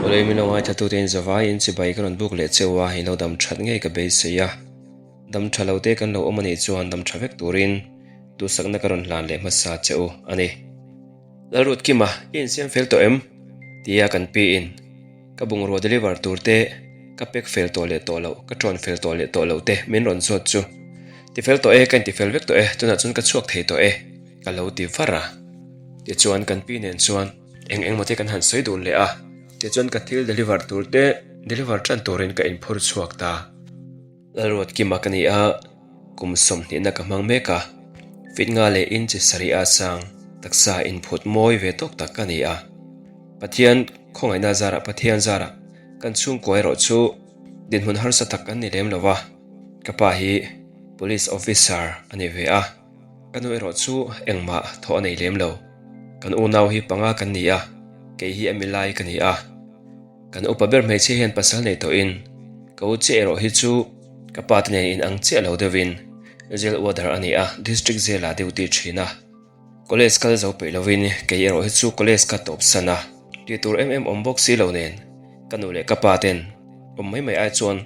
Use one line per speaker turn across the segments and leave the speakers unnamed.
Awle min lo ngaithlatute in zavai in chibai ka rawn buk leh cheu a, in lo dam that ngei ka beisei a. Dam tha lo te kan lo awm a nih chuan dam tha vek turin duhsakna ka rawn hlan leh hmasa che u a ni. Lalrut Kima, i insiam fel tawh em? Tia kan pi in ka bungrua deliver tur te ka pack fel tawh leh tawh loh, ka ṭawn fel tawh leh tawh loh te min rawn zawt chu. Ti fel tawh e, ka inti fel vek tawh e, tunah chuan ka chhuak thei tawh e, ka lo ti var a. Tichuan kan pi nen chuan eng engmaw te kan han sawi dun leh a, tichuan ka thil deliver tur te deliver ṭan turin ka inphur chhuak ta. Lalruat Kima ka ni a, kum sawmhnihna ka hmang mek a, fit nga leh inchi sarih a sang taksa inphut mawi ve tawk tak ka ni a. Pathian khawngaihna zarah Pathian zarah kan chhungkua erawh chu dinhmun harsa tak kan ni lem lo va, ka pa hi Police Officer a ni ve a, ka nu erawh chu engmah thawh a nei lem lo. Kan unau hi panga kan ni a, kei hi a milai ka ni a. Kan upa ber hmeichhia hian pasal nei tawhin ka u chiah erawh hi chu ka pa te nen in ang chiah lo deuhin jail warder a ni a, district jail ah duty thin a. College kal zo peih lovin kei erawh hi chu college ka tawp san a, tih tur em em awm bawk si lo nen ka nu leh ka pa ten awm mai mai ai chuan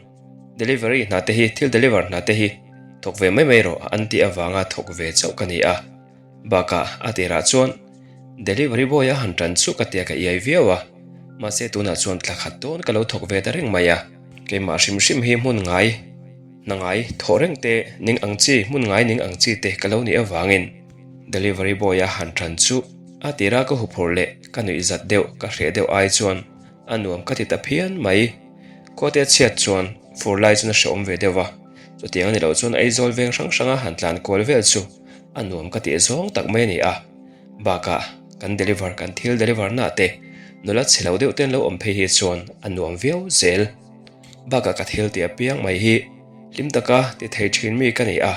delivery hna te hi thil deliver hna te hi thawk ve mai mai rawh an tih avanga thawk ve chauh ka ni a. Bakah a tirah chuan delivery boy a han tan chu ka tia ka iai viau a, mahse tunah chuan thla khat dawn ka lo thawk ve ta reng mai a. Keimah hrim hrim hi hmun ngai, hna ngai, thawh reng te, ning ang chi, hmun ngai ning ang chi te ka lo nih avangin delivery boy a han tan chu a tira ka huphurh leh ka nuih zat deuh ka hreh deuh ai chuan a nuam ka ti ta phian mai. Khuate a chhiat chuan fur lai chuan a hrehawm ve deuh a, chutiang a ni loh chuan Aizawl veng hrang hranga han tlan kual vel chu A nuam ka tih zawng tak mai a ni a, bakah kan deliver kan thil deliver na te nula chhe lo deuh ten lo awm phei hi chuan a nuam viau zel. Bakah ka thil tih apiang mai hi hlim taka ti thei thin mi ka ni a,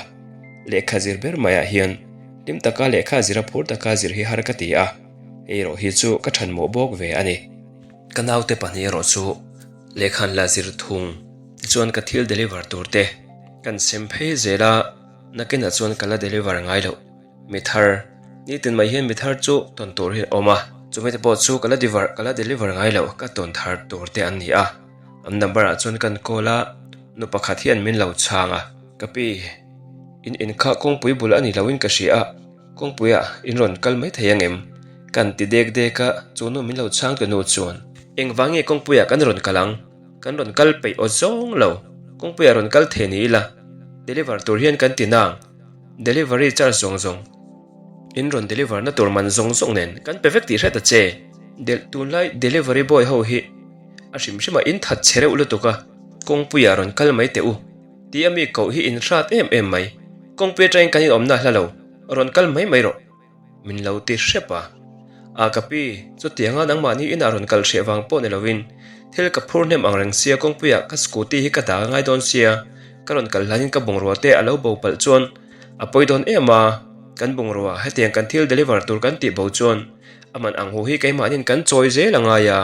lehkha zir ber maiah hian hlim taka lehkha zira phur taka zir hi har ka ti a, hei erawh hi chu ka thanmawh bawk ve a ni. Ka naute pahnih erawh chu lehkha an la zir thung tichuan ka thil deliver tur te kan sem phei zel a. Nakinah chuan ka la deliver ngai loh. Mi thar, nitin mai hian mi thar chu tawn tur hi a awm a, chumi te pawh chu ka la diver ka la deliver ngai loh ka tawn thar tur te an ni a. An number ah chuan kan call a, nu pakhat hian min lo chhang a. Ka pi, in in kha kawngpui bul a ni loin ka hria a, kawngpuiah in rawn kal mai thei ang em? Kan ti dek dek a, chu nu min lo chhang tu nu chuan. Engvang nge kawngpuiah kan rawn kal ang? Kan rawn kal peih aw zawng lo, kawngpuiah rawn kal thei ni ila, deliver tur hian kan ti nang, delivery charge zawng zawng, in rawn deliver na tur man zawng zawng nen kan pe vek tih hret a che. Del tunlai delivery boy ho hi a hrim hrim ah in that che reuh lutuk a, kawngpuiah rawn kal mai teh u, ti a mi koh hi in hrat em em mai, kawngpui atangin kan inawmna hla lo, rawn kal mai mai rawh. Min lo ti hrep a. A ka pi, chutianga nangmahni inah rawn kal hreh vang pawh ni lovin thil ka phur hnem ang reng sia kawngpuiah ka scooty hi ka dah ngai dawn sia, ka rawn kal hlanin ka bungrua te a lo bo palh chuan a pawi dawn em a, kan bungrua hetiang kan thil deliver tur kan tih bo chuan a man ang hu hi keimahnin kan chawi zel a ngai a,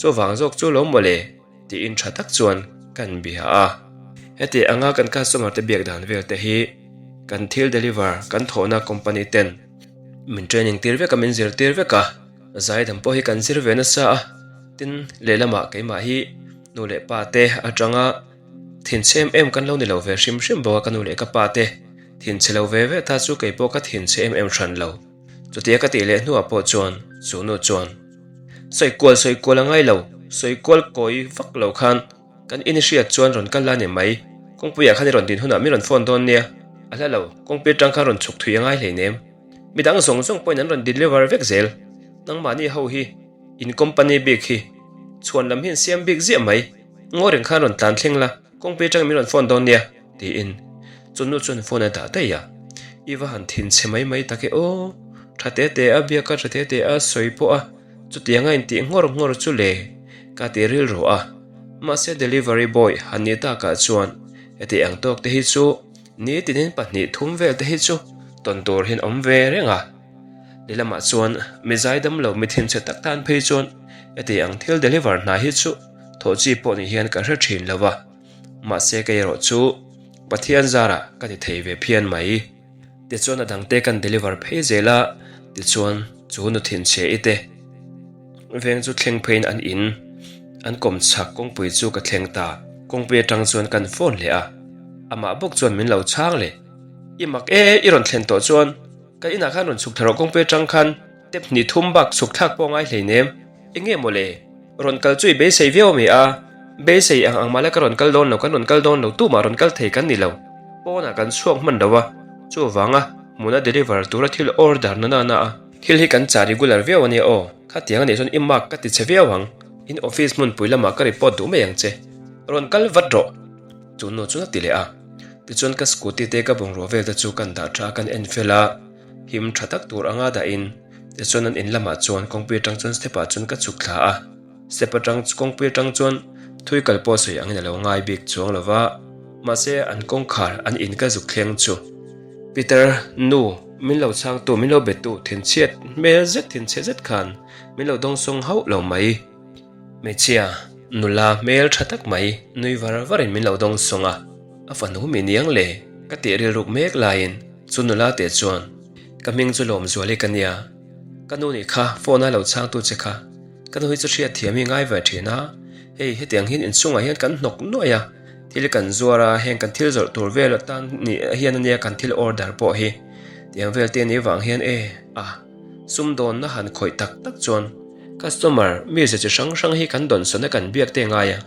chuvang zawk chu lo mawle. Tiin tha tak chuan kan bia a. Heti anga kan customer te biak dan vel te hi kan thil deliver kan thawhna company ten min training tir vek a, min zir tir vek a, zaidam pawh hi kan zir ve nasa a, tin lehlamah keimah hi nu leh pa te atanga thinchhe em em kan lo ni lo ve hrim hrim bawk a, ka nu leh ka pa te thinchhe lo ve ve ta chu keipawh ka thinchhe em em hran lo. Chutia ka tih leh hnuah pawh chuan chu nu chuan Sawi kual sawi kual a ngai lo, sawi kual kawi vak lo khan kan in i hriat chuan rawn kal la ni mai, kawngpuiah khan i rawn din hunah min rawn phone dawn nia, a hla lo, kawngpui atang khan rawn chhuk thui a ngai hleinem, midang zawng zawng pawhin an rawn deliver vek zel, nangmahni ho hi in company bik hi chhuan lam hi an siam bik ziah mai, ngaw reng khan rawn tlan thleng la, kawngpui atangin min rawn phone dawn nia. Tiin chu nu chuan phone a dah daih a, I va han thin chhe mai mai tak e aw, tha te te a biak a, tha te te a sawi pawh a, chutiang a intih nghawr nghawr chu le ka ti rilru a, mahse delivery boy han nih takah chuan heti ang tawk te hi chu nitinin pahnih thum vel te hi chu tawn tur hian awm ve reng a, lehlamah chuan mi zaidam lo mi thinchhe tak tan phei chuan heti ang thil deliver hna hi chu thawh chi pawh ni hian ka hre thin lo va. Mahse kei erawh chu Pathian zarah ka ti thei ve phian mai. Tichuan a dangte kan deliver phei zel a, tichuan chu nu thinchhe i te veng chu thleng pheiin an in. An kawm chhak kawngpui chu ka thleng ta. Kawngpui atang chuan kan phone leh a, amah bawk chuan min lo chhang leh. I mak e, i rawn thlen tawh chuan ka inah khan rawn chhuk thla rawh kawngpui atang khan tep hnih thum bak chhuk thlak pawh ngai hleinem. Enge maw le? Rawn kal chu i beisei viau ami a? Beisei ang ang mahla ka rawn kal dawn lo, kan rawn kal dawn lo, tumah rawn kal thei kan ni lo. Pawnah kan chhuak hman lo a, chuvanga hmuna deliver tura thil order na nana a. Thil hi kan chah regular viau ania aw, khatiang anih chuan i mark ka ti chhe viau ang, in office hmunpui lamah ka report duh mai ang che. Rawn kal vat rawh! Chu nu chuan a ti leh a. Tichuan ka scooty te ka bungrua vel te chu kan dah tha a kan en fel a. Him tha tak tur anga dahin tichuan an in lamah chuan kawngpui atang chuan step ah chuan ka chhuk thla a, step atang kawngpui atang chuan thui kal pawh sawi angin a lo ngai bik chuang lo va, mahse an kawngkhar an in ka zuk thleng chu Peter nu min lo chhangtu min lo betu thinchhiat hmel zet thinchhe zet khan min lo dawngsawng hauh lo mai. Hmeichhia nula hmel tha tak mai nui var varin min lo dawngsawng a, a fanu mi niang le ka tih rilruk mek laiin chu nula teh chuan ka hming chu Lawmzuali ka nia, ka nu nih kha phone a lo chhangtu che kha, ka nu hi chu hriat thiam hi ngai ve thin a, hei hetiang hian inchungah hian kan hnawk nuaih a, thil kan zuar a, heng kan thil zawrh tur vel atan nih hian ania kan thil order pawh hi tiang vel te anih vang hian e a. Sumdawnna han khawih tak tak chuan customer mize chi hrang hrang hi kan dawnsawn a kan biak te ngai a,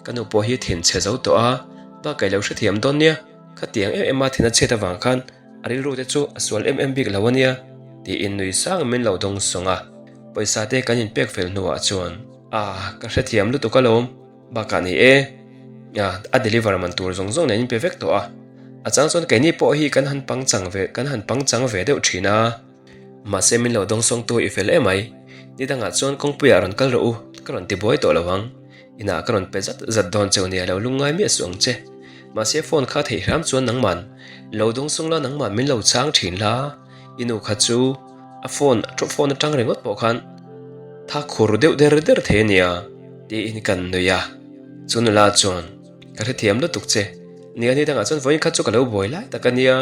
ka nu pawh hi thin chhe zo tawh a, bakah i lo hrethiam dawn nia, khatiang em em a thin a chhiat avang khan a rilru te chu a sual em em bik lo a nia tiin nui sang min lo dawngsawng a, pawisa te kan inpek fel hnuah chuan a ka hrethiam lutuk alawm. Bakah ni e, a deliver man tur zawng zawng nen in pe vek tawh a, a chang chuan keini pawh hi kan han pangchang ve kan han pangchang ve deuh thin a, mahse min lo dawngsawngtu i fel emai, ni dangah chuan kawngpuiah rawn kal rawh u, ka rawn ti buai tawh lo ang, inah ka rawn pe zat zat dawn cheu nia lo lungngai miah suh ang che, mahse phone kha theih hram chuan nangman lo dawngsawng la nangman min lo chhang thin la, i nu kha chu a phone phone atang ringawt pawh khan tha khur deuh der der thei a nia tiin kan nui a, chu nula chuan ka hrethiam lutuk che, nia ni dangah chuan vawiin kha chu ka lo buai lai tak a nia,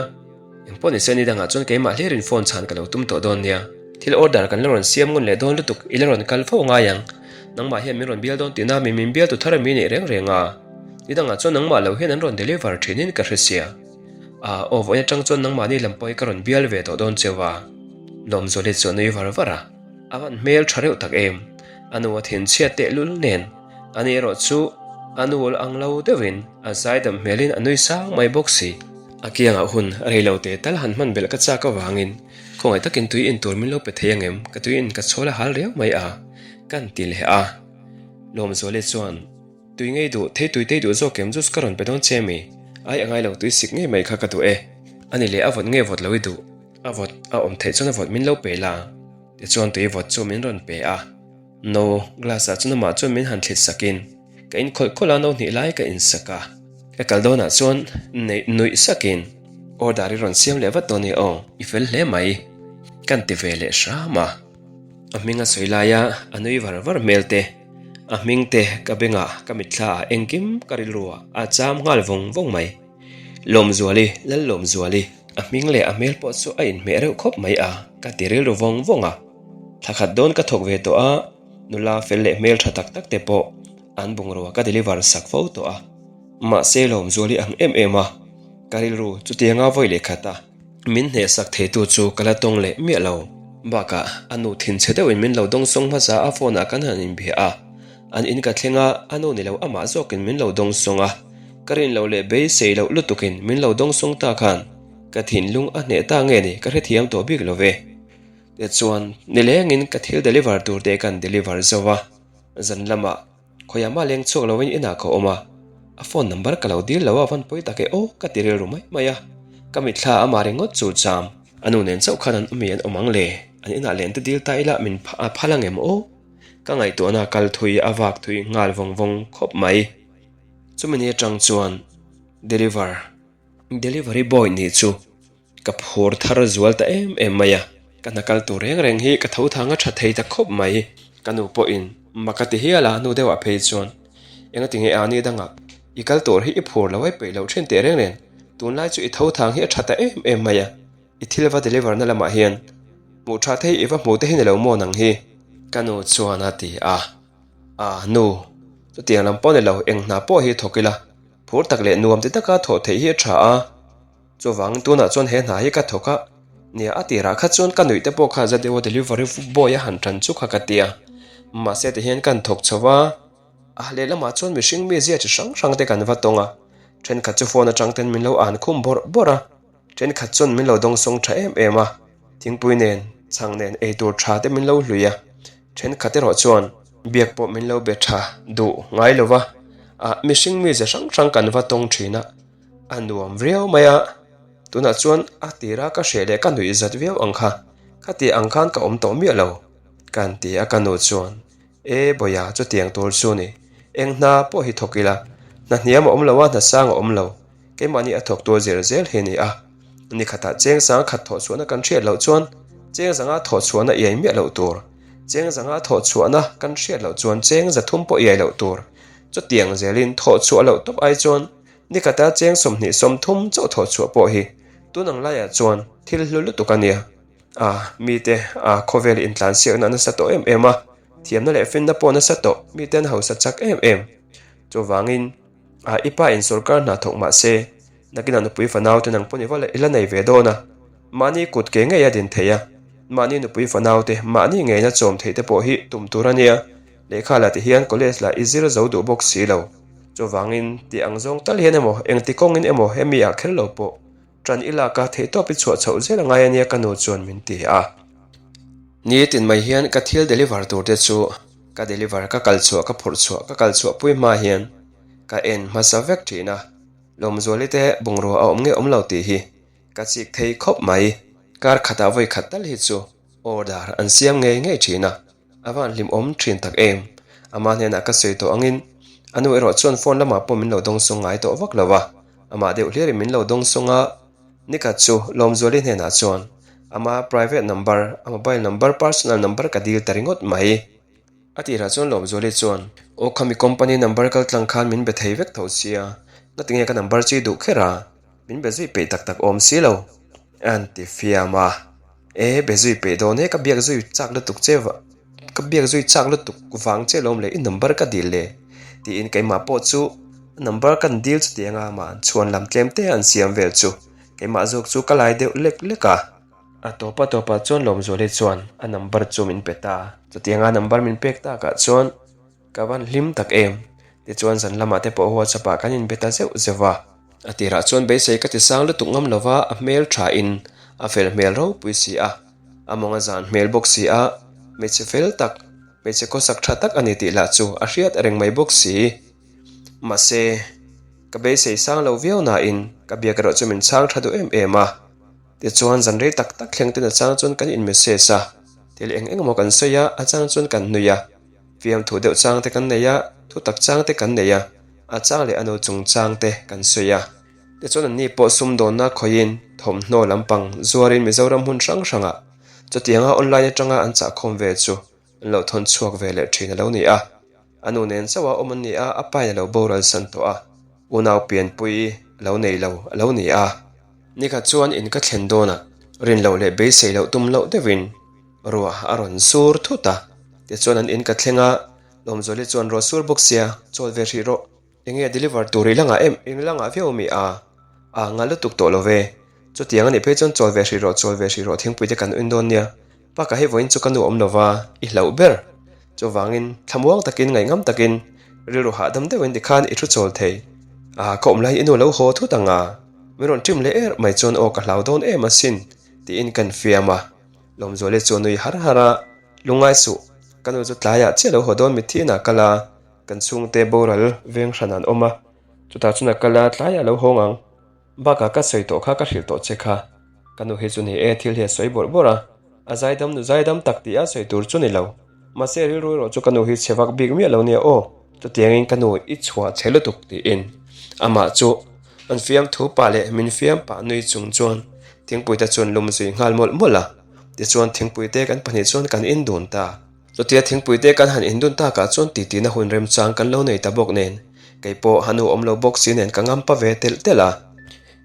engpawh nise ni dangah chuan keimah hlirin phone chhan ka lo tum tawh dawn nia, thil order kan la rawn siam ngun leh dawn lutuk i la rawn kal fo ngai ang, nangmah hian min rawn bial dawn tihna mi min bial tu thar ami nih reng reng a, ni dangah chuan nangmah lo hian an rawn deliver thinin ka hre sia. Ah, aw vawiin atang chuan nangmahni lam pawh hi ka rawn bial ve tawh dawn cheu a. Lawmzuali chu a nui var var a, a van hmel tha reuh tak em. A nu a thinchhiat tehlul nen, ani erawh chu a nu ang lo deuhin a zaidam hmelin a nui sang mai bawk si. A kiangah hun rei lo teh tal han hman belh ka chak avangin khawngaih takin tui in tur min lo pe thei angem, ka tui in ka chhawl a hal riau mai a, kan ti leh a. Lawmzuali chuan. Tui ngei duh, thei tui tei duh zawk em juice ka rawn pe dawn che mi? Ai a ngai lo tui sik ngei mai kha ka duh e. Ani leh a vawt nge vawt lo i duh? A vawt, a awm theih chuan a vawt min lo pe la. Tichuan tui vawt chu min rawn pe a. No, glass ah chuan amah chuan min han thlit sakin ka in khawlh khawlh a no hnih lai ka in sak a. Ka kal dawnah chuan neih nuih sakin order i rawn siam leh vat dawn i aw, i fel hle mai kan ti ve leh hram a. A hming a sawi laia a nui var var hmel te. A hming te ka bengah ka mitthla ah engkim ka rilru ah a cham nghal vawng vawng mai. Lawmzuali, Lallawmzuali, a hming leh a hmel pawh chu a inhmeh reuh khawp mai a, ka ti rilru vawng vawng a. Thla khat dawn ka thawk ve tawh a, nula fel leh hmel tha tak tak te pawh an bungrua ka deliver sak fo tawh a. Mahse Lawmzuali ang em em a, ka rilru chutianga vawi leh khat a. Min hnehsak theitu chu ka la tawng leh miah lo. Bakah, a nu thinchhe deuhin min lo dawngsawng hmasa a phone ah kan han inbia a. An in ka thleng a, a nu ni lo amah zawkin min lo dawngsawng a. Ka rin loh leh beisei loh lutukin min lo dawngsawng ta khan ka thinlung a hneh ta nge ni ka hrethiam tawh bik lo ve. Tichuan, nilengin ka thil deliver tur te kan deliver zo a, zan lamah Khawiah mah leng chhuak loin inah ka awm a, a phone number ka lo dil lo a van pawi tak e aw ka ti rilru mai mai a, ka mitthla amah ringawt chu cham. A nu nen chauh khan an awmi an awm ang le, an inah len te dil ta ila min a phal ang em aw? Ka ngaihtuahna kal thui a vak thui nghal vawng vawng khawp mai. Chumi ni atang chuan deliver delivery boy nih chu Ka phur thar zual ta em em mai a, ka hna kal tur reng reng hi ka tho thang a tha thei ta khawp mai. Ka nu pawhin mak a ti hial a, nu deuhah phei chuan, Enga ti nge a ni dangah i kal tur hi i phur lo ai peih loh thin teh reng reng, tunlai chu i tho thang hi a tha ta em em mai a, i thil va deliver na lamah hian hmuh tha thei i va hmu te hi ni lo maw nang hi? Ka nu chuan a ti a, A nu. Chutiang lam pawh ni lo, eng hna pawh hi thawk ila, phur tak leh nuam ti taka thawh theih hi a tha a. Chuvangin tunah chuan he hna hi ka thawk a, nia a tirah kha chuan ka nuih te pawh kha za deuh a delivery boy a han tan chu kha ka ti a. Mahse tihian kan thawk chho va, a lehlamah chuan mihring mizia chi hrang hrang te kan va tawng a, thenkhat chu phone atang ten min lo an khum bawrh bawrh a. Thenkhat chuan min lo dawngsawng tha em em a, thingpui nen, chhang nen eitur tha te min lo hlui a, thenkhat erawh chuan biak pawh min lo be tha duh ngai lo va, ah mihring mize hrang hrang kan va tawng thin a, a nuam viau mai a, tunah chuan a tira ka hreh leh ka nuih zat viau ang kha, khati ang khan ka awm tawh miah lo, kan ti a ka nu chuan. E Bawia, chutiang tur chu ni. Eng hna pawh hi thawk ila, hna hniam a awm lo a, hna sang a awm lo. Keimahni a thawk tur zel zel hi a ni a. Ni khatah cheng sang khat thawh chhuahna kan hriat loh chuan cheng zanga thawh chhuahna iai miah loh tur. Cheng zanga thawh chhuahna kan hriat loh chuan cheng za thum pawh iai loh tur. Chutiang zelin thawh chhuah loh tawp ai chuan ni khata cheng 20 30 chauh thawh chhuah pawh hi tun ang laiah chuan thil hlu lutuk a nia. A, mite a khawvel intlansiakna a nasa tawh em em a, thiamna leh finna pawh nasa tawh, mite an hausa chak em em. Chuvangin, a i pa in sawrkar hna thawk mah se, nakinah nupui fanau te nang pawh ni va i la nei ve dawn a, mahni kut ke ngei a din thei a, mahni nupui fanau te mahni ngeina chawm theih te pawh hi tum tur a nia, lehkha la ti hian college lah i zir zo duh bawk si lo. Chuvangin, tih ang zawng tal hian emaw, engti kawngin emaw hemi ah kher lo pawh Ṭan i lak a, theihtawp i chhuah chhoh zel a ngai a nia ka nu chuan min ti a. Ni tin mai hian ka thil deliver tur te chu ka deliver ka kal chhuah ka phurh chhuah ka kal chhuah pui hma hian ka en hmasa vek ṭhin a, Lawmzuali te bungrua a awm nge awm lo tih hi ka chik thei khawp mai. Kar khatah vawi khat tal hi chu order an siam ngei ngei ṭhin a. A van hlimawm thin tak em? Ama hnenah ka sawi tawh angin, a nu erawh chuan phone lamah pawh min lo dawngsawng ngai tawh vak lo a, amah deuh hliarin min lo dawngsawng a. Nikhat chu Lawmzuali hnenah chuan ama private number, a mobile number, personal number ka dil ta ringawt mai. A tirah chuan Lawmzuali chuan, Aw khami company number kal tlang khan min be thei vek tho sia, ngatinge ka number chu i duh kher a? Min be zui peih tak tak awm si lo, a han ti fiam a. E, be zui peih dawn e, ka biak zui chak lutuk che va, ka biak zui chak lutuk vang che lawm le, i number ka dil le, tiin keimah pawh chu a number kan dil chutiang a, amah chhuan lam tlem te an siam vel chu keimah zawk chu ka lai deuh lek lek a. A tawpa tawpah chuan Lawmzuali chuan a number chu min pe ta, chutianga number min pek takah chuan Ka van hlim tak em? Tichuan zan lamah te pawh WhatsApp ah kan inbe ta zeuh zeuh a. A tirah chuan beisei ka ti sang lutuk ngam lova a hmel tha in a fel hmel ropui si a, a mawng a zan hmel bawk si a, hmeichhe fel tak, hmeichhe khawsak tha tak a ni tih lah chu a hriat reng mai bawk si. Mahse, ka beisei sang lo viau nain ka biak erawh chu min chhang tha duh em em a. Tichuan zan rei tak tak thleng ten a chang chuan kan in message a, thil eng eng emaw kan sawi a, a chang chuan kan nui a. Fiamthu deuh chang te kan nei a, thu tak chang te kan nei a, a chang leh a nu chung chang te kan sawi a. Tichuan anni pawh sumdawnna khawiin thawmhnaw lampang zuarin Mizoram hmun hrang hrangah chutianga online atanga an chahkhawm ve chu an lo thawn chhuak ve leh thin a lo ni a. A nu nen chauha awm an ni a, a pain a lo boral san tawh a, unau pianpui a lo nei lo a lo ni a. Nikhat chuan in ka thlen dawnah rin loh leh beisei loh tum loh deuhin Ruah a rawn sur thut a, tichuan an in ka thleng a, Lawmzuali chuan ruah sur bawk sia, chawl ve hrih rawh, enge deliver tur i la ngah em, eng la ngah viau mi a? A ngah lutuk tawh lo ve, chutiang a nih phei chuan chawl ve hrih rawh, chawl ve hrih rawh thingpui te kan un dawn nia, bakah hei vawiin chu ka nu awm lo va, i hlauh ber. Chuvangin thlamuang takin ngaihngam takin rilru hahdam deuhin tikhan i thu chawl thei. A, ka awm laiin i nu lo haw thut ang a, min rawn ṭim leh er mai chuan aw ka hlau dawn em asin, tiin kan fiam a. Lawmzuali chu a nui har har a, Lungngai suh, ka nu chu tlaiah chiah lo haw dawn mitthi inah kal a, kan chhungte boral veng hran an awm a, chutah chuan a kal a, tlaiah lo hawng ang. Bakah ka sawi tawh kha ka hrilh tawh che kha, ka nu hi chu ni e thil hi a sawi bawrh bawrh a, a zaidam nu zaidam tak tih a sawi tur chu ni lo, mahse rilru erawh chu ka nu hi chhe vak bik miah lo nia aw. Chutiangin ka nu i chhuah chhe lutuk tiin amah chu an fiamthu pah leh min fiam pah nui chung chuan thingpui te chuan lum zui nghal mawlh mawlh a. Tichuan thingpui te kan pahnih chuan kan in dun ta. Chutia thingpui te kan han in dun takah chuan titi na hun remchang kan lo nei ta bawk nen kei pawh a nu awm lo bawk si nen ka ngampa ve telh telh a.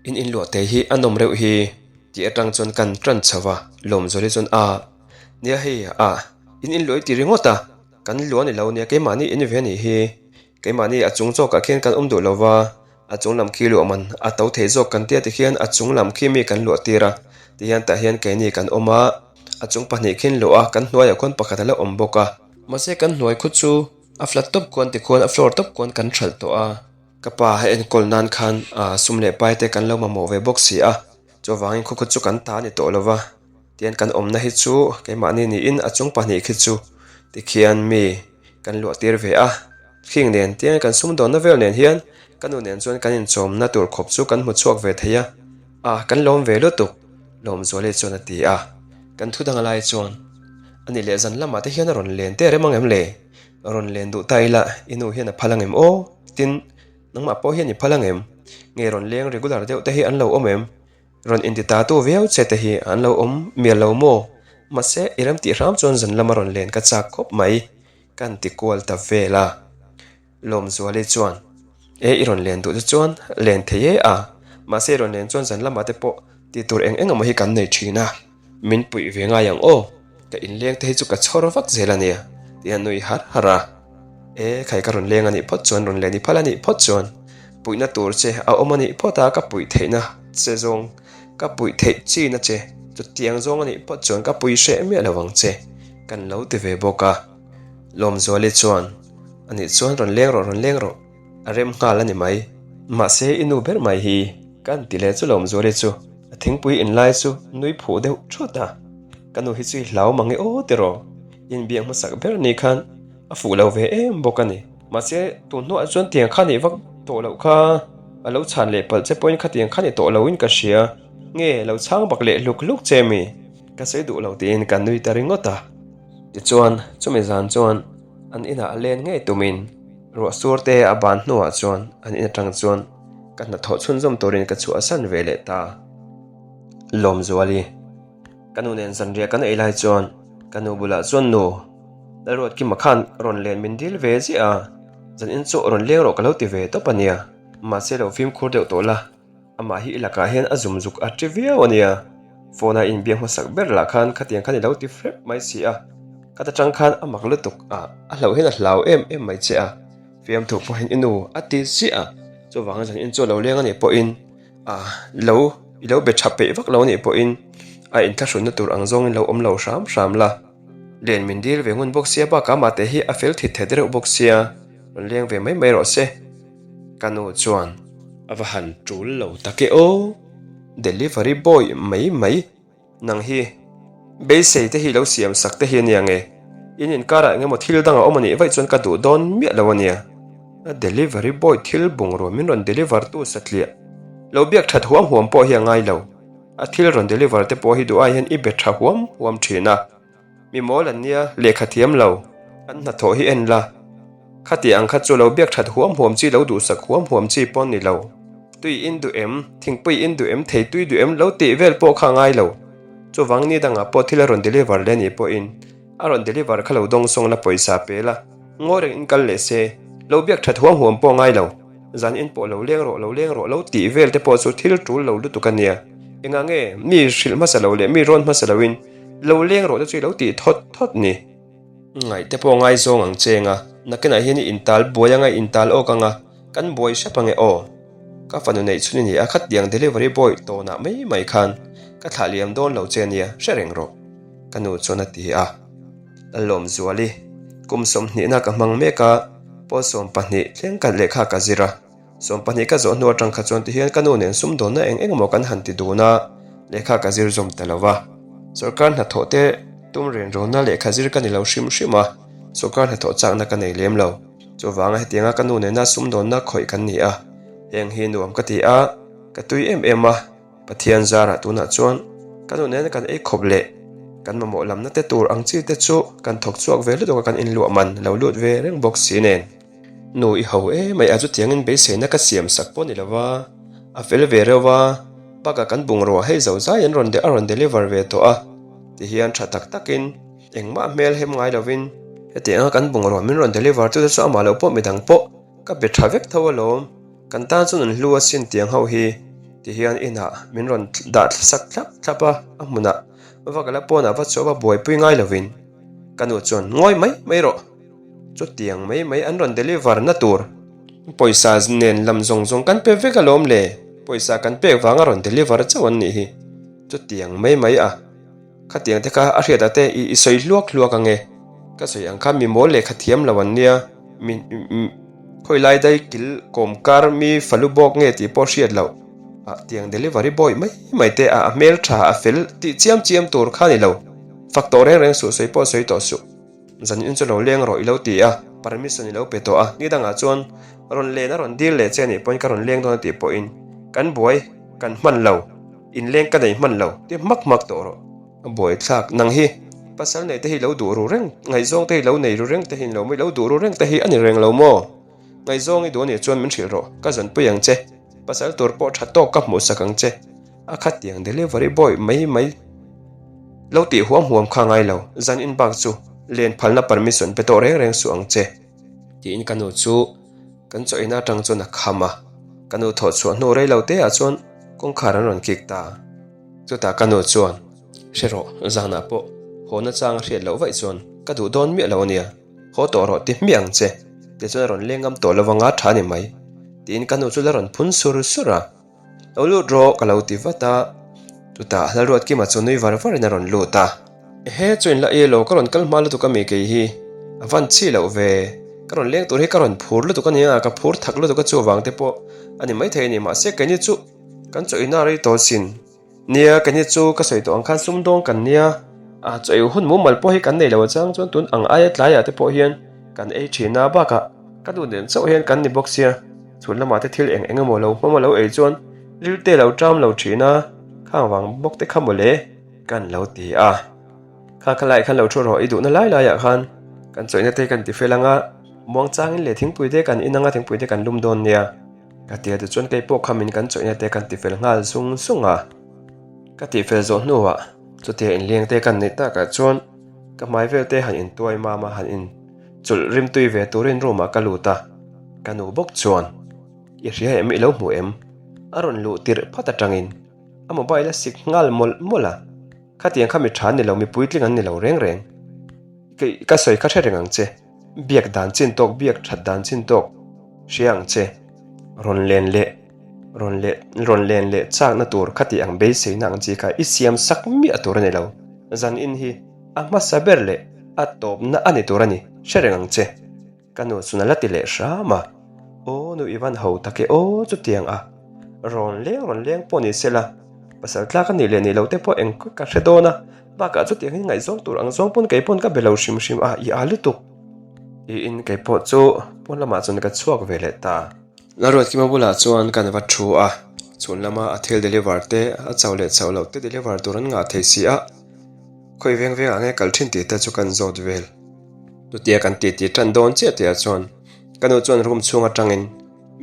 In inluah te hi a nawm reuh hi tih atang chuan kan tan chho a, Lawmzuali chuan a nia hei a in inluah i ti ringawt a. Kan luah ni lo nia keimahni in ve nih hi. Keimahni a chung zawkah khian kan awm duh lo va, a chung lam khi luah man a to thei zawk kan tia tikhian a chung lam khi mi kan luah tir a, tihian tah hian keini kan awm a, a chung pahnih khian luah a, kan hnuaiah khuan pakhat a la awm bawk a. Mahse kan hnuai khu chu a flat tawp khuan tikhuan a floor tawp khuan kan hralh tawh a. Ka pa a enkawl nan khan sum leh pai te kan lo mamawh ve bawk si a, chuvangin khaw khaw chu kan ta a ni tawh lo va, tihian kan awmna hi chu keimahni niin a chung pahnih khi chu tikhian mi kan luah tir ve a, khing nen tiang kan sumdawnna vel nen hian ka nu nen chuan kan inchawmna tur khawp chu kan hmu chhuak ve thei a, a kan lawm ve lutuk Lawmzuali chuan a ti a, kan thu dang lai chuan a ni leh zan lamah te hian a rawn len teh rem ang em le? Rawn len duh ta ila i nu hian a phal ang em aw? Tin, nangmah pawh hian i phal ang em? Nge rawn leng regular deuh te hi an lo awm em? Rawn inti ta tu viau che te hi an lo awm mial lo maw? Mahse, i rem tih hram chuan zan lama rawn len ka chak khawp mai, ka han ti kual ta vel a. Lawmzuali chuan, E, i rawn len duh te chuan len thei e a, mahse i rawn len chuan zan lamah te pawh tih tur eng eng emaw hi kan nei thin a. Min puih ve ngai ang aw, ka inleng te hi chu ka chhawr vak zel a nia, tih a nui har har a. E, khai ka rawn leng a nih phawt chuan, rawn len i phal a nih phawt chuan, puihna tur che a awm a nih phawt a, ka puih theihna che zawng, ka puih theih china che, chutiang zawng a nih phawt chuan ka pui hreh miah lo ang che, kan lo ti ve bawk a. Lawmzuali chuan, A nih chuan rawn leng rawh, rawn leng rawh, a rem nghal a ni mai. Mahse i nu ber mai hi, kan ti leh chu Lawmzuali chu a thingpui in lai chu nui phuh deuh thawt a. Ka nu hi chu i hlau mang e aw tiraw, inbiak hmasak ber ni khan a fuh lo ve em bawk a ni. Mahse tun hnuah chuan tiang kha nih vak tawh loh kha a lo chhan leh palh che pawhin khatiang kha ni tawh loin ka hria. Nge lo chhang bak leh hluk hluk che mi? Ka sawi duh lo tiin ka nui ta ringawt a. Tichuan, chumi zan chuan an inah a len ngei tumin ruah sur te a ban hnuah chuan an in atang chuan ka hnathawh chhunzawm turin ka chhuahsan ve leh ta. Lawmzuali, Ka nu nen zanriah kan ei lai chuan ka nu bulah chuan nu Lalruatkima khan rawn len min dil ve ziah a, zan in chu rawn leng rawh ka lo ti ve tawp a nia, mahse lo fimkhur deuh tawh la. Amah hi i lakah hian a zum zuk a ṭi viau a nia. Phone a inbiak hmasak ber lah khan khatiang khan i lo ti hrep mai si a. Khat aṭang khan a mak lutuk a, a hlauh hian a hlau em em mai che a. Fiamthu pawhin i nu a ti ziah a, chuvangin zan in chu a lo leng a nih pawhin a lo i lo be ṭha peih vak lo a nih pawhin a inthlahrunna tur ang zawngin lo awm lo hram hram la. Len min dil ve ngun bawk sia bakah amah te hi a fel thit thet reuh bawk sia, rawn leng ve mai mai rawh se. Ka nu chuan a va han tul lo tak e aw, delivery boy mai mai nang hi beisei te hi lo siam sak te hi ania nge, in inkarah eng emaw thil dang a awm a nih vaih chuan ka duh dawn miah lo ania, a delivery boy thil bungrua min rawn deliver tu satliah lo biak that huam huam pawh hi a ngai lo, a thil rawn deliver te pawh hi duh ai hian i be tha huam huam thin a. Mi mawl an nia, lehkha thiam lo, an hnathawh hi en la. Khati ang kha chu lo biak that huam huam chi lo duhsak huam huam chi pawh ni lo. Tui in duh em, thingpui in duh em, thei tui duh em lo tih vel pawh kha a ngai lo. Chuvang ni dangah pawh thil a rawn deliver leh anih pawhin a rawn deliver kha lo dawng sawng la pawisa pe la, ngawi reng in kal leh se, lo biak that huam huam pawh a ngai lo. Zan in pawh lo leng rawh, lo leng rawh lo tih vel te pawh chu thil tul lo lutuk a nia. Engah nge mi hrilh hmasa lo leh mi rawn hmasa loin Lo leng rawh te chu i lo tih thawt thawt ni. Ngaih te pawh ngaizawng ang che anga, nakinah hian i intal buai anga i intal awk anga, kan buai hrep ange aw. Ka fanu neih chhun i ni a, khatiang delivery boy tawnah mai mai khan ka thlah liam dawn lo che ania, hre reng rawh. Ka nu chuan a ti a. Lalawmzuali, kum sawmhnihna ka hmang mek a, pawl 12 thleng ka lehkha ka zir a. 12 ka zawh hnu atang kha chuan tihian ka nu nen sumdawnna eng eng emaw kan han ti dun a, lehkha ka zir zawm ta lo va. Sorkar hnathawh te tum renrawnna lehkha zir ka ni lo hrim hrim a, sorkar hnathawh chakna ka nei lem lo. Chuvanga hetianga ka nu nena sumdawnna khawih kan ni a, heng hi nuam ka ti a, ka tui em em a, Pathian zarah tunah chuan ka nu nena kan ei khawp leh kan mamawh lamna te tur ang chi te chu kan thawk chhuak ve lutuk a, kan inluah man lo lut ve reng bawk si nen. Nu i ho e mai a chutiangin beiseina ka siam sak pawh ni lova, a fel ve reuh a, bakah kan bungrua hei zo zai an rawn a rawn deliver ve tawh a, tihian tha tak takin engmah hmel hem ngai lovin hetianga kan bungrua min rawn deliver tute chu amah loh pawh midang pawh ka be tha vek tho alawm, kan tan chuan an hlu asin tiang ho hi tihian inah min rawn dah sak thlap thlap a, a hmunah va kala pawnah va chhuah va buaipui ngai lovin ka nu chuan ngawi mai mai rawh. Chutiang mai mai an rawn deliver na tur pawisa nen lam zawng zawng kan pe vek alawm le, pawisa kan pek vanga rawn deliver chauh an nih hi. Chutiang mai mai a. Khatiang te kha a hriatah te i sawi hluak hluak ang e. Ka sawi ang kha mi mawl lehkha thiam lo an nia. Mi khawi lai dai kil kawm kar mi falu bawk nge tih pawh hriat loh. Ah tiang delivery boy mai mai te a hmel tha a fel tih chiam chiam tur kha ni lo. Fak tawh reng reng suh sawi pawh sawi tawh suh. Zan in chu lo leng rawh i lo ti a, permission i lo pe tawh a, ni dangah chuan rawn len a rawn dil leh che a nih pawhin ka rawn leng dawn a tih pawhin kan buai kan hman lo. Inleng ka nei hman lo, ti hmak hmak tawh rawh. A buaithlak, nang hi pasal nei te hi lo duh ru reng, ngaihzawng te hi lo nei ru reng te hi lo mai lo duh ru reng te hi a ni reng lo maw? Ngaihzawng i duh a nih chuan min hrilh rawh, ka zanpui ang che, pasal tur pawh tha tawk ka hmuhsak ang che, a khatiang delivery boy mai mai lo tih huam huam kha ngai lo, zan in bak chu len phalna permission pe tawh reng reng suh ang che. Tiin ka nu chu kan chaw ina atang chuan a kham a, ka nu thawh chhuah hnu rei lo te ah chuan kawngkhar an rawn kik ta. Chutah ka nu chuan, Hre rawh, zanah pawh haw na chang a hriat loh vaih chuan ka duh dawn miah lo ania, haw tawh rawh ti hmiah ang che, tichuan a rawn leng ngam tawh lo anga tha ni mai, tiin ka nu chu la rawn phun sur sur a. Lo lut rawh ka lo ti vat a, chutah Lalruatkima chu nui var varin a rawn lut a. Ehe chu inla i lo ka rawn kal hma lutuk ami kei hi a van chhi loh ve, ka rawn leng tur hi ka rawn phur lutuk ania ka phur thak lutuk a chuvang te pawh a ni maithei a ni mahse keini chu kan chaw ina rei tawh sin. Nia, ka ni chu ka sawi tawh ang khan sumdawng kan nia, a chaw ei hun mumal pawh hi kan nei lo a chang chuan tun ang aia tlaiah te pawh hian kan ei thin a, bakah ka nu nen chauh hian kan ni bawk sia, chhun lamah te thil eng eng emaw lo hmawm a lo ei chuan ril te lo ṭam lo thin a, khang vang bawk te kha mawle kan lo ti a. Kha kha laiah khan lo thu rawh i duhna lai laiah khan kan chawihna te kan ti fel ang a, muang changin leh thingpui te kan in ang a, thingpui te kan lum dawn nia. Ka ti a tichuan kei pawh khamin kan chawihna te kan tifel nghal zung zung a. Ka tihfel zawh hnuah chutia inleng te kan neih takah chuan ka hmai vel te han intuai mam a, han in chulh rimtui ve turin room ah ka lut a. Ka nu bawk chuan, I hria em i lo hmu em? A rawn luh tirh phat atangin a mobile a sik nghal mawlh mawlh a. Khatiang kha mi tha an ni lo, mi puitling an ni lo reng reng. Kei ka sawi kha hre reng ang che. Biak dan chin tawk, biak that dan chin tawk hria ang che. Rawn len leh, rawn leh, rawn len leh chakna tur khati ang beiseina ang chi kha i siam sak miah tur a ni lo. Zan in hi a hmasa ber leh a tawpna a ni tur a ni, hre reng ang che. Ka nu chuan a la ti leh hram a. Aw nu i van ho tak e aw chutiang a. Rawn leng rawn leng pawh ni sela, pasal tlak a nih leh nih loh te pawh eng ka hre dawn a. Bakah chutiang hi ngaihzawng tur ang zawng pawn kei pawn ka be lo hrim hrim a, i a lutuk. Tiin kei pawh chu pawn lamah chuan ka chhuak ve leh ta. Lalruatkima bulah chuan kan va thu a, chhun lama a thil deliver te, a chauh leh chauh loh te deliver tur an ngah thei si a, khawi veng vengah nge kal thin tih te chu kan zawt vel. Chutia kan titi tan dawn chiah tihah chuan ka nu chuan room chhung atangin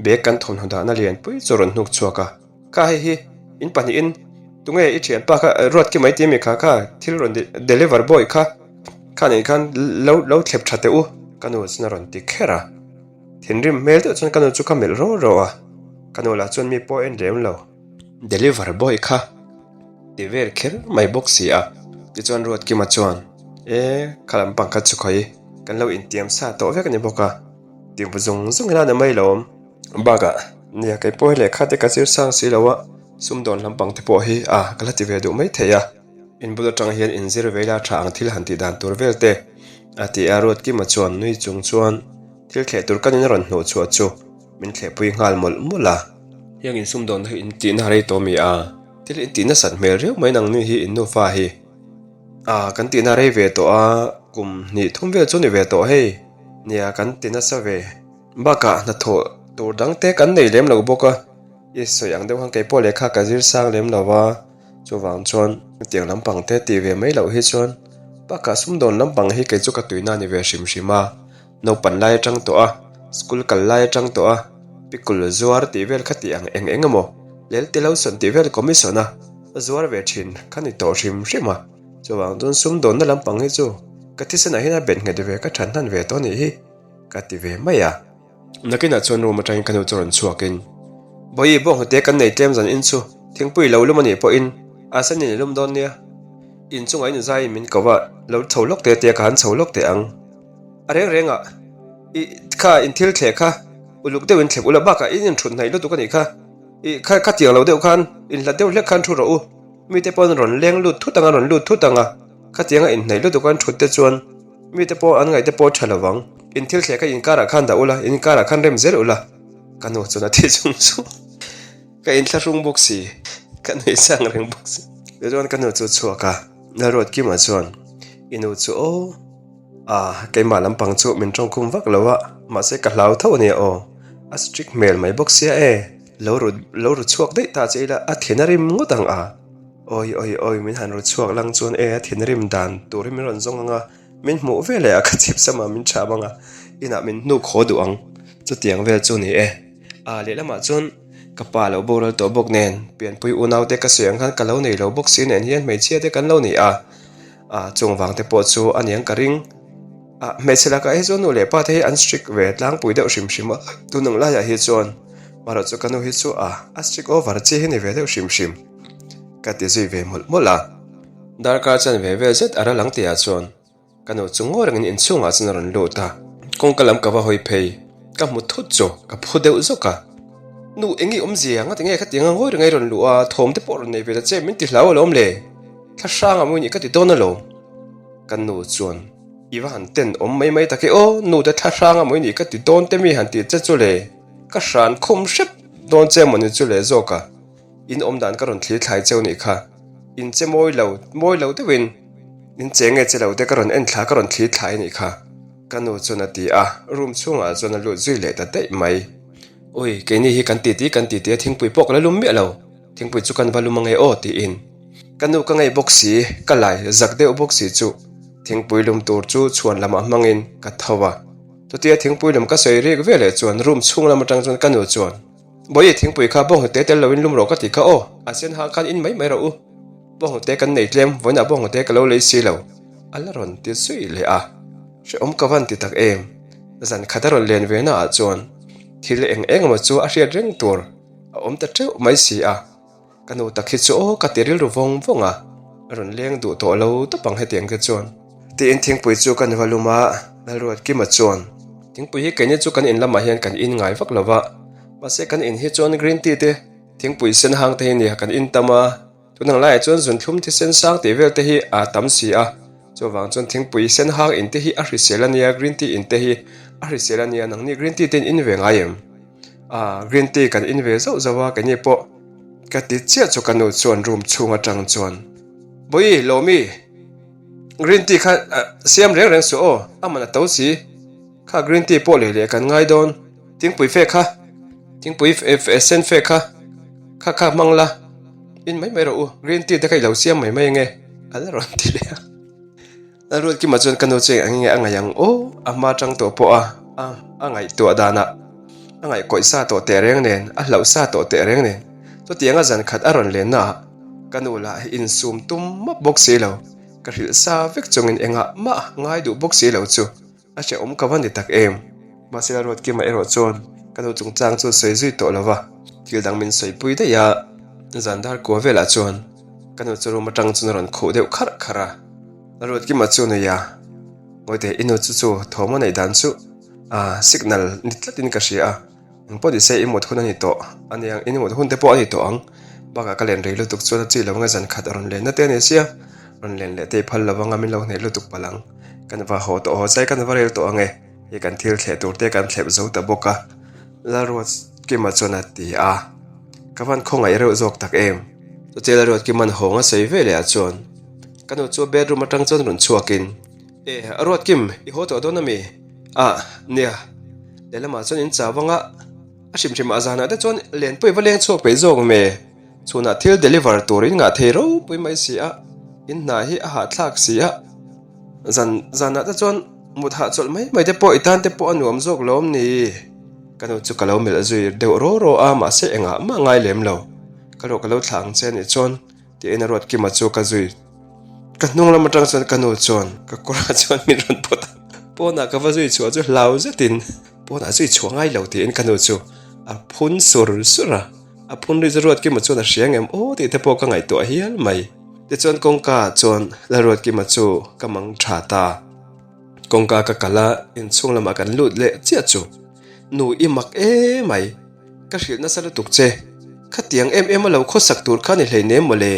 bag kan thawmhnaw dahna lianpui chu a rawn hnuk chhuak a. Kha hei hi in pahnihin tunge i thianpa kha ruat ki mai ti ami kha kha thil rawn deliver boy kha kha nih khan lo lo thlep tha teh u ka nu chuan a rawn ti kher a thinrim hmel deuh chuan ka nu chu ka melh ro ro a ka nu lah chuan mi pawh en lem lo deliver boy kha ti vel kher mai bawk si a tichuan Ruatkima chuan e kha lampang kha chu khawi kan lo intiam sa tawh vek a ni bawk a ti zung zung hian a ni mai lo. Bakah, nia kei pawh hi lehkha te ka zir sang si lo a, sumdawn lampang te pawh hi a ka la ti ve duh mai thei a, in bul atang hian in zir ve ila tha ang thil han tih dan tur vel te, a ti a Ruatkima chuan nui chung chuan thil thleh tur kanin a rawn hnuh chhuah chu min thlehpui nghal mawlh mawlh a. Heng in sumdawn hi in tihna rei tawh mi a, thil in tih nasat hmel riau mai nang nui hi in nufa hi a kan tihna rei ve tawh a, kum hnih thum vel chu ni ve tawh hei, nia kan ti nasa ve. Bakah hnathawh tur dang te kan nei lem lo bawk a, i sawi ang deuh khan kei pawh lehkha ka zir sang lem lo va, chuvang chuan hetiang lampang te tih ve mai loh hi chuan bakah sumdawn lampang hi kei chu ka tuina a ni ve hrim hrim a, naupan lai atang tawh a, school kal lai atang tawh a, pikul zuar tih vel kha tih ang eng eng emaw, lel te lo sawn tih vel commission a zuar ve thin kha ni tawh hrim hrim a, chuvang chuan sumdawnna lampang hi chu ka thisenah hian a bet nghet ve ka than hnan ve tawh a nih hi. Ka ti ve mai a. Nakinah chuan room atangin ka nu chu rawn chhuakin, Bawihi bawnghnute kan nei tlem zan in chu thingpui lo lum a nih pawhin a sen in i lum dawn nia. In chungah in zaiin min ko a, lo chho lawk teh tia ka han chho lawk teh ang. A reng rengah. Ih, kha in thil thleh kha uluk deuhin thlep ula bakah in inthut hnaih lutuk a nih kha. Ih, kha kha tiang lo deuh khan inhlat deuh hlek khan thu rawh u. Mite pawh an rawn leng lut thut ang a, rawn lut thut ang a. Khatianga inhnaih lutuk an thut te chuan mite pawh an ngaih te pawh tha lo vang. In thil thleh kha inkarah khan dah ula, inkarah khan rem zel ula. Ka nu chuan a ti chung chung. Ka inthlahrung bawk si, ka nuih chang reng bawk si. Tichuan ka nu chu a chhuak a, Lalruatkima chuan, I nu chu aw, ah, keimah lampang chu min tawngkhum vak lo a, mahse ka hlau tho a nia aw, a strict hmel mai bawk sia e, lo ru lo ru chhuak daih ta che ila a thin a rim ngawt ang a. Awi awi awi min han ru chhuak lang chuan e a thin rim dan tur hi min rawn zawng ang a, min hmuh ve leh a ka chip sam a min chham ang a, inah min hnuk haw duh ang, chutiang vel chu ni e. A lehlamah chuan ka pa lo boral tawh bawk nen pianpui unau te ka sawi ang khan ka lo nei lo bawk si nen hian hmeichhia te kan lo ni a, a chung vang te pawh chu a niang ka ring. A hmeichhe lakah hi chuan nu leh pa te hi an strict ve tlangpui deuh hrim hrim a, tun ang laiah hi chuan marawh chu ka nu hi chu a a strict over chi hi ni ve deuh hrim hrim ka ti zui ve mawlh mawlh a. Darkar chan ve vel zet a ral ang tihah chuan ka nu chu ngawi rengin inchhungah chuan a rawn lut a, kawngka lam ka va hawi phei ka hmu thut chu ka phu deuh zawk a, Nu eng i awmzia nga tinge khatiang a ngawi reng a i rawn luh a, thawm te pawh rawn nei ve ta che min ti hlau alawm le, thla hrangah mawi nih ka ti dawn alawm ka nu chuan. I va han ten awm mai mai tak e aw, nu te thla hrang a mawi nih ka ti dawn te mi han tih che chu le, ka hran khum hrep dawn che mawni chu le zawk a, in awm dan ka rawn thlir thlai cheu nih kha, in che mawi lo mawi lo deuhin in che nge che lo te ka rawn en thla ka rawn thlir thlai nih kha, ka nu chuan a ti a, room chhungah chuan a lut zui leh ta daih mai. Ui, keini hi kan titi kan titi a thingpui pawh ka la lum miah lo. Thingpui chu kan va lum ange aw tiin ka nu ka ngei bawk si, ka lai zak deuh bawk si chu thingpui lum tur chu chhuan lamah hmangin ka tho a. Chutia thingpui lum ka sawi rik ve leh chuan room chhung lam atang chuan ka nu chuan, Bawihi thingpui kha bawnghnute tel loin lum rawh ka ti kha aw, a sen hah khan in mai mai rawh u, bawnghnute kan nei tlem, vawiinah bawnghnute ka lo lei si lo a la rawn ti zui leh a. Hrehawm ka van ti tak em, zan khat a rawn len ve naah chuan thil eng eng emaw chu a hriat reng tur A awm ta teuh mai si a, ka nu tak hi chu aw ka ti rilru vawng vawng a, a rawn leng duh tawh lo tawp ang hetiang te chuan. Tiin thingpui chu kan va lum a, Lalruatkima chuan, Thingpui hi keini chu kan in lamah hian kan in ngai vak lo va, mahse kan in hi chuan green tea te, thingpui sen hang te hi nia kan in tam a, Tunang laiah chuan zunthlum thisen sang tih vel te hi a tam si a, chuvang chuan thingpui sen hang in te hi a hrisel a nia, green tea in te hi a hrisel a nia, nangni green tea te in in ve ngai em? Ah, green tea kan in ve zauh zauh a, keini pawh ka ti chiah chu ka nu chuan room chhung atang chuan, Bawihi, Lawmi, green tea kha siam reng reng suh aw, a man a to si. Kha green tea pawh leh leh kan ngai dawn. Thingpui fe kha, thingpui sen fe kha, kha kha hmang la, in mai mai rawh u, green tea te kha i lo siam mai mai ange, a la rawn ti leh a. Lalruatkima chuan ka nu chu eng nge a ngaih ang aw, a hma tang tawh pawh a, a ngaihtuah danah a ngaihkawih sa tawh teh reng nen, a hlauh sa tawh teh reng nen, chutianga zan khat a rawn lenna ah ka nu lah hi insum tum map bawk si lo, ka hrilh sa vek chungin engah mah ngai duh bawk si lo chu. A hrehawm ka va ni tak em? Mahse a Ruatkima erawh chuan ka nu chungchang chu sawi zui tawh lo va, thil dang min sawipui daih a. Zan dar kua velah chuan ka nu chu room atang chuan a rawn khuh deuh kharh kharh a. Ruatkima chu nei a, Ngawite i nu chu chu thawm a neih dan chu a signal ni tlatin ka hria a. Eng pawh nise i mut hun a ni tawh a niang, in mut hun te pawh a ni tawh ang. Bakah ka len rei lutuk chuan a chi lo anga zan khat a rawn len na te a ni sia, rawn len leh te i phal lo anga min lo hneh lutuk palh ang. Kan va haw tawh haw chai kan va rel tawh ang e, hei kan thil thleh tur te kan thlep zo ta bawk a, Lalruatkima chuan a ti a, ka van khawngaih reuh zawk tak em. Chutia Lalruatkima'n hawng a sawi ve leh ah chuan ka nu chu bedroom atang chuan rawn chhuakin, E, Ruatkim, i haw tawh dawn a mi? Ah, nia. Lehlamah chuan in chau vang a, a hrim hrimah zanah te chuan lenpui va leng chhuak peih zawk me. Chhunah thil deliver tur in ngah thei ropui mai si a, in hna hi a hahthlak si a. Zan zanah te chuan mut hahchawlh mai mai te pawh i tan te pawh a nuam zawk lawm ni. Ka nu chu ka lo melh zui deuh raw raw a, mahse engah mah ngai lem lo. Ka rawh ka lo thlah ang che anih chuan Tiin a Ruatkima chu ka zui. Ka hnung lam atang chuan ka nu chuan ka kawrah chuan min rawn pawt a, pawnah ka va zui chhuah chu hlau zetin pawnah zui chhuah ngai lo tiin ka nu chu a phun sur sur a, a phun ri chu Ruatkima chuan a hria ngem aw tih te pawh ka ngaihtuah hial mai. Tichuan kawngka ah chuan Lalruatkima chu ka mang tha ta. Kawngka ka kal a, inchhung lamah kan lut leh chiah chu. Nu i mak e mai, ka hrilh nasa lutuk che. Khatiang em em a lo khawsak tur kha ni hleinem mawle.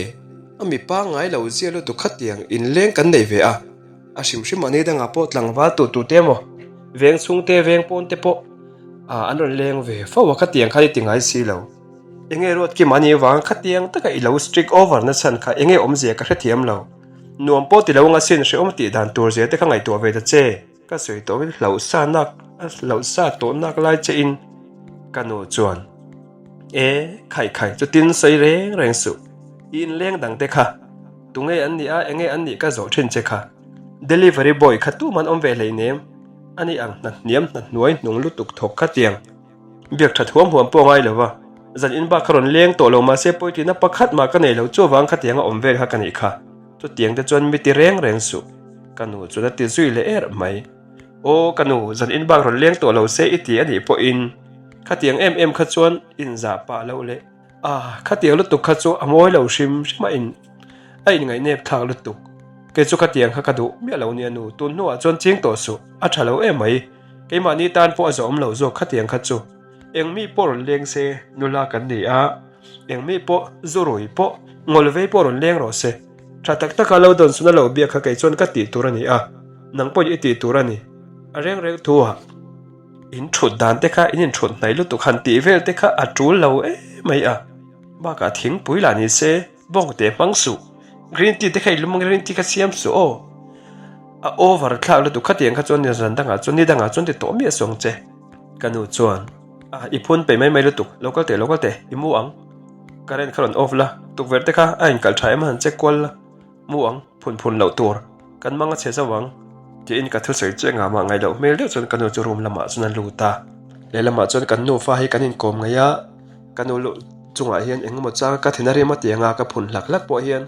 A mi pangngai lo zia lutuk khatiang inleng kan nei ve a. A hrim hrim a ni dangah pawh tlangval tur tur te emaw, veng chhungte veng pawn te pawh an rawn leng ve fo a, khatiang kha i ti ngai si lo. Enge Ruatkima anih avanga khatiang taka i lo strict over na chhan kha enge awmzia ka hrethiam lo. Nuam pawh ti lo anga sin hrehawm tih dan tur zia te kha ngaihtuah ve ta che. Ka sawi tawhin hlauh sa nak a hlauh sa tawh nak lai che in ka nu chuan E khai khai chutin sawi reng reng suh. I inleng dang te kha tunge an nih a enge an nih ka zawh thin che kha. Delivery boy kha tuman awm ve hleinem ani ang hna hniam hna hnuai hnung lutuk thawk khatiang. Biak that huam huam pawh a ngai lo va, zan in bak kha rawn leng tawh lo mahse pawitlina pakhat mah ka nei lo chuvang khatiang a awm vel kha ka nih kha. Chutiang te chuan mi ti reng reng suh. Ka nu chuan a ti zui leh erh mai. Aw ka nu, zan in bak rawn leng tawh lo se i ti a nih pawhin khatiang em em kha chuan inzah pah loh leh. A, khatiang lutuk kha chu a mawi lo hrim hrim a in a inngaih nep thlak lutuk. Kei chu khatiang kha ka duh miah lo nia nu, tun hnuah chuan ching tawh suh, a tha lo em mai. Keimahni tan pawh a zawhawm lo zawk khatiang kha chu. Eng mi pawh rawn leng se, nula kan ni a, eng mi pawh zu rui pawh, ngawl vei pawh rawn leng rawh se. Tha tak taka lo dawn suna lo biak kha kei chuan ka tih tur a ni a, nang pawhin i tih tur a ni. A reng reng thu ah. In thut dan te kha in inthut hnaih lutuk han tih vel te kha a tul lo em mai a, bakah thingpui lah ni se bawng teh hmang suh, green tea te kha i lum ang green tea kha siam suh aw, a over thlak lutuk khatiang kha chuan ni zan dangah chuan ni dangah chuan ti tawh miah suh ang che. Ka nu chuan a i phun peih mai mai lutuk lo kal teh lo kal teh i mu ang, current kha rawn off la, tukverh te kha a inkalh tha em a han check kual la. Mu ang, phun phun loh tur, kan mang a chhe zauh ang, tiin ka thusawi chu engah mah ngaih loh hmel deuh chuan ka nu chu room lamah chuan a lut a. Lehlamah chuan kan nufa hi kan inkawm ngaih a, ka nu luh chungah hian eng emaw changa ka thin a rim a ti anga ka phun hlak hlak pawh hian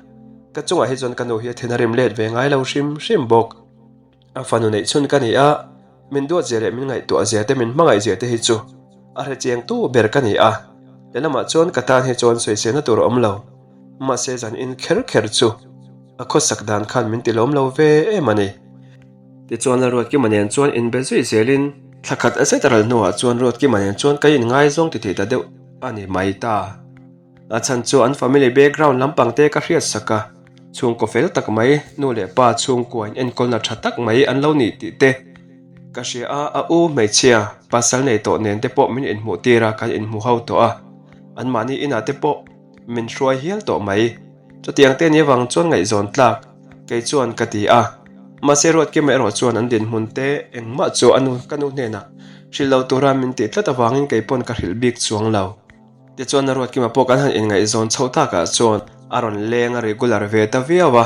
ka chungah hi chuan ka nu hi a thin a rim let ve ngai lo hrim hrim bawk. A fanu neih chhun ka ni a, min duat zia leh min ngaihtuah zia te min hmangaih zia te hi chu a hrechiang tu ber ka ni a, lehlamah chuan ka tan hi chuan sawiselna tur a awm lo. Mahse zan in kher kher chu a khawsak dan khan min ti lawm lo ve em a ni. Tichuan Ruatkima nen chuan inbe zui zelin thla khat a zet a ral hnuah chuan Ruatkima nen chuan ka inngaizawng ti thei ta deuh a ni mai ta. A chhan chu an family background lampang te ka hriat sak a, chhungkaw fel tak mai, nu leh pa chhungkua in enkawlna tha tak mai an lo nih tih te ka hria a, a u hmeichhia pasal nei tawh nen te pawh min inhmuh tir a, kan inhmu ho tawh a, anmahni inah te pawh min hruai hial tawh mai. Chutiang te ni avang chuan ngaihzawn tlak kei chuan ka ti a, mahse Ruatkima erawh chuan an dinhmun te engmah chu a nu ka nu hnenah hrilh lo tura min tih tlat avangin kei pawn ka hrilh bik chuang lo. Tichuan Ruatkima pawh kan han inngaihzawn chhoh takah chuan a rawn leng a regular ve ta viau a,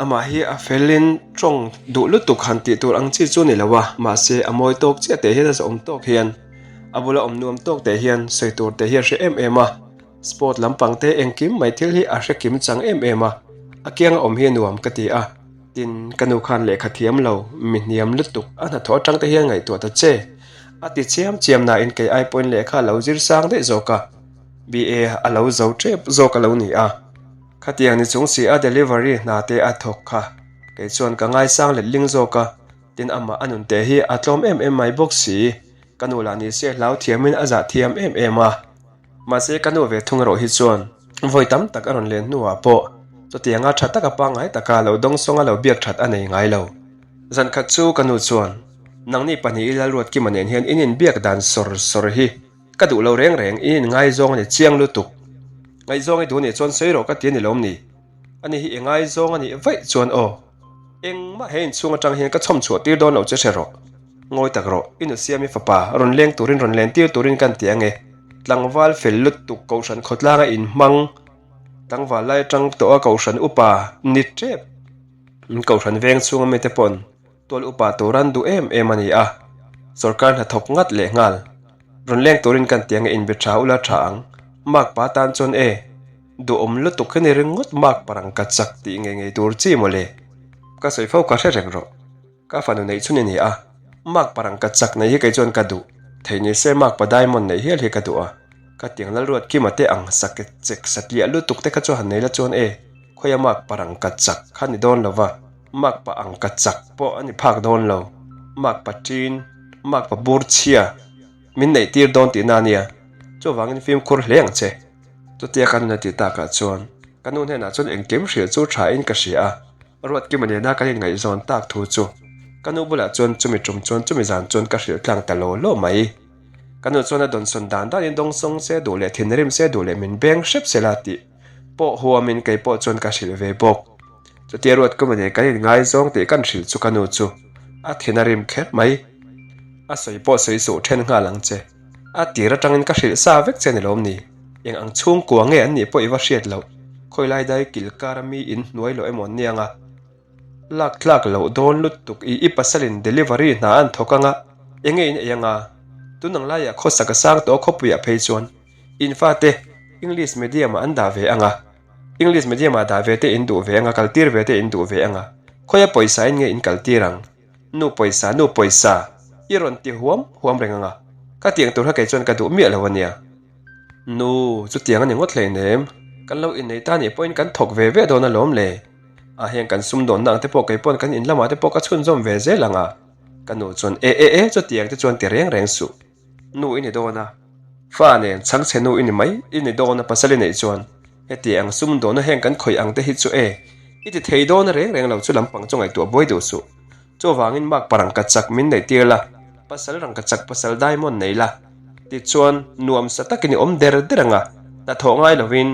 amah hi a felin tawng duh lutuk han tih tur ang chi chu ni lo a, mahse a mawi tawk chiah teh hian a zawm tawk hian a bula awm nuam tawk teh hian sawi tur teh hi a hre em em a. Sport lampang te engkim mai thil hi a hre kim chang em em a, a kianga awm hi a nuam ka ti a, tin ka nu khan lehkha thiam lo, mi hniam lutuk a hnathawh atang te hian ngaihtuah ta che a ti chiam chiam nain kei ai pawhin lehkha a lo zir sang daih zawk a, BA a lo zo tep zawk a lo ni a, khatiang ni chung si a delivery hna te a thawk kha kei chuan ka ngaisang letling zawk a, tin amah a nun te hi a tlawm em em mai bawk si, ka nu lah ni se hlau thiamin a zah thiam em em a. Mahse ka nu ve thung erawh hi chuan vawi tam tak a rawn len hnuah pawh chutianga tha taka pangngai taka lo dawngsawng a lo biak that a nei ngai lo. Zan khat chu ka nu chuan, Nangni pahnih i Lalruatkima nen hian in inbiak dan sawr sawr hi ka duh lo reng reng, in inngaizawng a ni chiang lutuk. Ngaihzawng i duh nih chuan sawi rawh ka ti a ni lawm ni? Ani hi i ngaizawng a nih vaih chuan aw. Engmah he inchhung atang hian ka chhawm chhuah tir dawn lo che hre rawh. Ngawi tak rawh, i nu siami fapa rawn leng turin rawn len tir turin kan ti ange. Tlangval fel lutuk Kohhran khawtlanga inhmang, tlangval lai atang tawh a Kohhran upa ni tep. Kohhran veng chhunga mite pawn Tual upa tur an duh em em a ni a, sawrkar hnathawk ngat leh nghal. Rawn leng turin kan ti ange inbe tha ula tha ang. Mark pa tan chuan e, duhawm lutuk hi ni ringawt Mark parang ka chak tih ngei ngei tur chi mawle. Ka sawi fo ka hre reng rawh. Ka fanu neih chhun i ni a, Mark parang ka chak nei hi kei chuan ka duh. Thei ni se Mark pa diamond neih hial hi ka duh a. Ka tiang Lalruat Kima te ang sake chek satliah lutuk te kha chu han nei la chuan e, khawia Mark parang ka chak kha ni dawn lo va. Mak pah ang ka chak pawh a ni phak dawn lo. Makpa ṭin, makpa bur chhia min neih tir dawn tihna a nia, chuvangin fimkhur hle ang che. Chutia ka nun a tih takah chuan ka nu hnenah chuan engkim hrilh chu tha in ka hria a, Ruatkima nena kan inngaihzawn tak thu chu ka nu bulah chuan chumi tum chuan chumi zan chuan ka hrilh tlang ta law law mai. Ka nu chuan a dawnsawn dan danin dawngsawng se duh leh thinrim se duh leh min beng hrep se la tih pawh huamin kei pawh chuan ka hrilh ve bawk. Chutia Ruatkima nen kan inngaizawng tih kan hrilh chu ka nu chu a thin a rim kher mai. A sawi pawh sawi suh then nghal ang che. A tir atangin ka hrilh sa vek che ni lawm ni? Eng ang chhungkua nge an nih pawh i va hriat loh. Khawi lai dai kil kar a mi in hnuai loh emaw an niang a? Lak tlak loh dawn lutuk i i pasalin delivery hna an thawk anga enge in ei anga? Tun ang laiah khawsak a sang tawh a khawpuiah phei chuan in fate English medium ah an dah ve anga, English medium ah dah ve te in duh ve anga, kal tir ve te in duh ve anga, khawia pawisa in nge in kal tir ang? Nu pawisa, nu pawisa, i rawn ti huam huam reng anga, ka tiang tur kha kei chuan ka duh miah lo ania. Nu, chutiang a ni ngawt hleinem, kan lo innei ta nih pawhin kan thawk ve ve dawn alawm le. A heng kan sumdawnna ang te pawh kei pawn kan in lamah te pawh ka chhunzawm ve zel ang a. Ka nu chuan, E e e, chutiang te chuan ti reng reng suh. Nu i ni dawn a, fa nen chhangchhe nu i ni mai i ni dawn a pasal i neih chuan heti ang sumdawnna heng kan khawih ang te hi chu e i ti thei dawn a reng reng lo chu lampang chu ngaihtuah buai duh suh. Chuvangin makpa rangka chak min neih tir la, pasal rangka chak pasal diamond nei la tichuan nuam sa takin i awm der der ang a, hnathawh ngai lovin